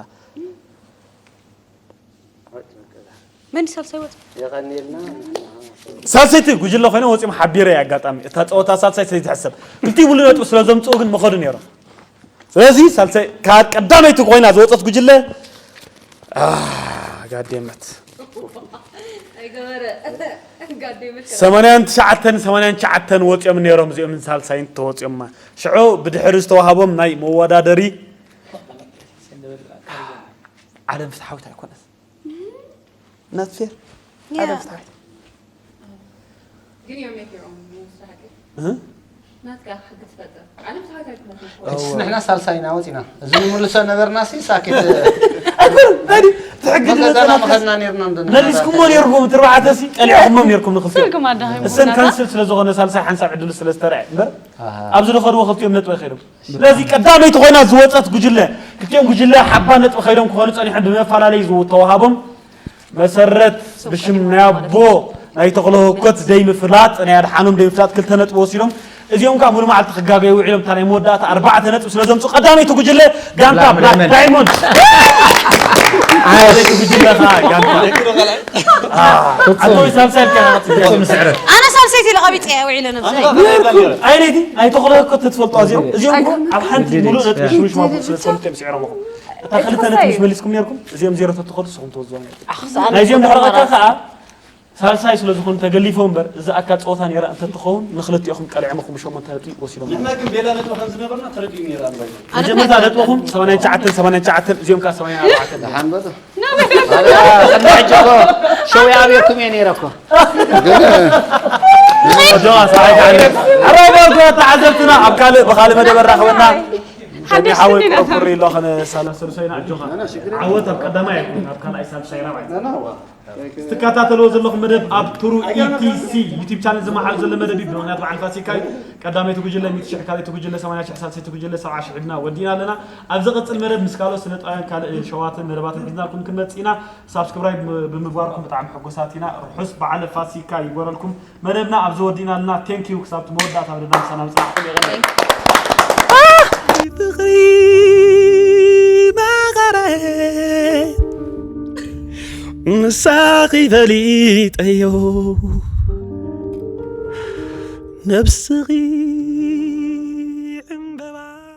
መን ሳልሳይ ወጽ? የቐንየልና። ሳልሰይቲ ጉጅለ ኮይኖም ወጺኦም ሓቢረ እየ ኣጋጣሚ። እታ ጸወታ ሳልሳይ ስለ ዝሕሰብ። ክልቲኡ ምሉእ ነጥቢ ስለ ዘምጽኡ ግን ምኸዱ ነይሮም። ስለዚ፣ ሳልሳይ፣ ካብ ቀዳመይቲ ኮይና ዝወጸት ጉጅለ፣ ኣ፣ ጋዴመት። ኣይገበረ። ጋዴመት። ሰማንያን ትሽዓተን፣ ሰማንያን ትሽዓተን ወጺኦም ነይሮም፣ እዚኦም ሳልሳይን ተወጺኦማ። ሽዑ ብድሕሪ ዝተዋህቦም ናይ መወዳደሪ፣ ዓለም ፍትሓዊት ኣይኮነን። ናት ፌር። ያ። ዓለም ፍትሓዊት። ግን you make your own rules፣ ሓቂ። እ? ናትካ ሕጊ ትፈጥር። ዓለም ፍትሓዊት ኣይኮነትን እኮ። እሺ፣ ንሕና ሳልሳይና ወጺና። እዚ ንምልሶ ነበርና ሲ ሳኪት። ኣይኮነን፣ ናዲ፣ እቲ ሕጊ መገዛና ዝመጸና መኸድና ነርና እንዶ መሊስኩሞ ነርኩም፣ እቲ ኣርባዕተ ሲ ቀሊዕኩሞም ነርኩም ንኽልቲኦም። ስልኩም ኣዳኺምኩም እሰን ናታ። ካንስል ስለ ዝኾነ ሳልሳይ ሓንሳብ ዕድሉ ስለ ዝተረዐ እምበር፣ ኣሃ። ኣብዚ ዝኸድዎ ክልቲኦም ነጥቢ ኣይኸይዶም። ስለዚ ቀዳመይቲ ኮይና ዝወጸት ጉጅለ፣ ክልቲኦም ጉጅለ ሓባ ነጥቢ ከይዶም ክኾኑ ጸኒሖም ብመፈላለዪ ዝተዋሃቦም መሰረት ብሽም ናይ ኣቦ ናይ ተኽለ ህኮት ደይ ምፍላጥ፣ ናይ ኣድሓኖም ደይ ምፍላጥ ክልተ ነጥቢ ወሲዶም። እዚኦም ከዓ ሙሉ መዓልቲ ክጋገዩ ውዒሎም እታ ናይ መወዳእታ ኣርባዕተ ነጥቢ ስለ ዘምፁ ቀዳመይቲ ጉጅለ ጋንታ ብላክ ዳይመንድ። ቀዳመይቲ ጉጅለ ከዓ ጋንታ ኣቶይ ሳልሳይ ኢልካ ኢኻ ትፅበ። ኣነ ሳልሰይቲ ኢለ ቀቢፀ እየ ውዒለ ነብሰይ። ኣይነይቲ ኣይተኽሎ እኮ ትፈልጦ እዚኦም እዚኦም እኮ ኣብ ሓንቲ ሙሉእ ነጥቢ ሽሩሽ ማሞ ስለ ዝፈልጡ እዮም ስዒሮም እኮ። እታ ክልተ ነጥቢ ምስ መሊስኩም ነርኩም እዚኦም ዜሮ ተትኸዱ ንስኹም ትወዝዋ ነርኩም። ናይዚኦም ድሕረቐካ ከዓ ሳልሳይ ስለ ዝኾኑ ተገሊፎ እምበር እዛ ኣካ ፀወታ ነይራ እንተትኸውን ንክልቲኦኹም ቀሊዖም እኹም ብሸሞንተ ነጥቢ ወሲዶም። ንሕና ግን ቤላ ነጥቢ ከም ዝነበርና ተረዲኡ ነይራ። መጀመርታ ነጥብኹም ሰማንያን ትሽዓተን ሰማንያን ትሽዓተን እዚኦም ከዓ ሰማንያን ኣርባዕተን። ደሓን በሉ። ኣረ፣ ቅድሚ ሕጂ እኮ ሸው ይኣብየኩም እየ ነይረ እኮ። ኣጆኻ ሰብኣይ ተዓዘብ። ኣረ፣ በርጎ ተዓዘብትና ኣብ ካልእ ብኻልእ መደብ ኣራኽበና። ሓደሽቲ ሓወይ እንዲና። ቁርቁር ኢሎ ከነሳላስል ሰይና ኣጆኻ። ዓወት ኣብ ቀዳማይ ኣይኮን ኣብ ካልኣይ ሳልሳይ ራብዓይ። ስትከታተልዎ ዘለኹም መደብ ኣብ ቱሩ ኢቲሲ ዩቲብ ቻነል ዝመሓል ዘሎ መደብ እዩ። ብምኽንያት በዓል ፋሲካ እዩ። ቀዳመይቲ ጉጅለ ሚእቲ ሽሕ፣ ካልኣይቲ ጉጅለ ሰማንያ ሽሕ፣ ሳልሰይቲ ጉጅለ ሰብዓ ሽሕ ሒዝና ወዲእና ኣለና። ኣብ ዝቕጽል መደብ ምስ ካልኦት ስነ ጥበባውያን ካልእ ሸዋትን መደባትን ሒዝናልኩም ክንመጽእ ኢና። ሳብስክራይብ ም-፣ ብምግባርኩም ብጣዕሚ ሕጉሳት ኢና። ርሑስ በዓለ ፋሲካ ይግበረልኩም። መደብና ኣብዚ ወዲእና ኣለና። ቴንክ ዩ። ክሳብ እቲ መወዳእታ መደብና ምሳና ምጽናሕኩም የቐንየልና። ፍቕሪ መቐረ ምሳኺ ፈሊጠዮ ነብስኺ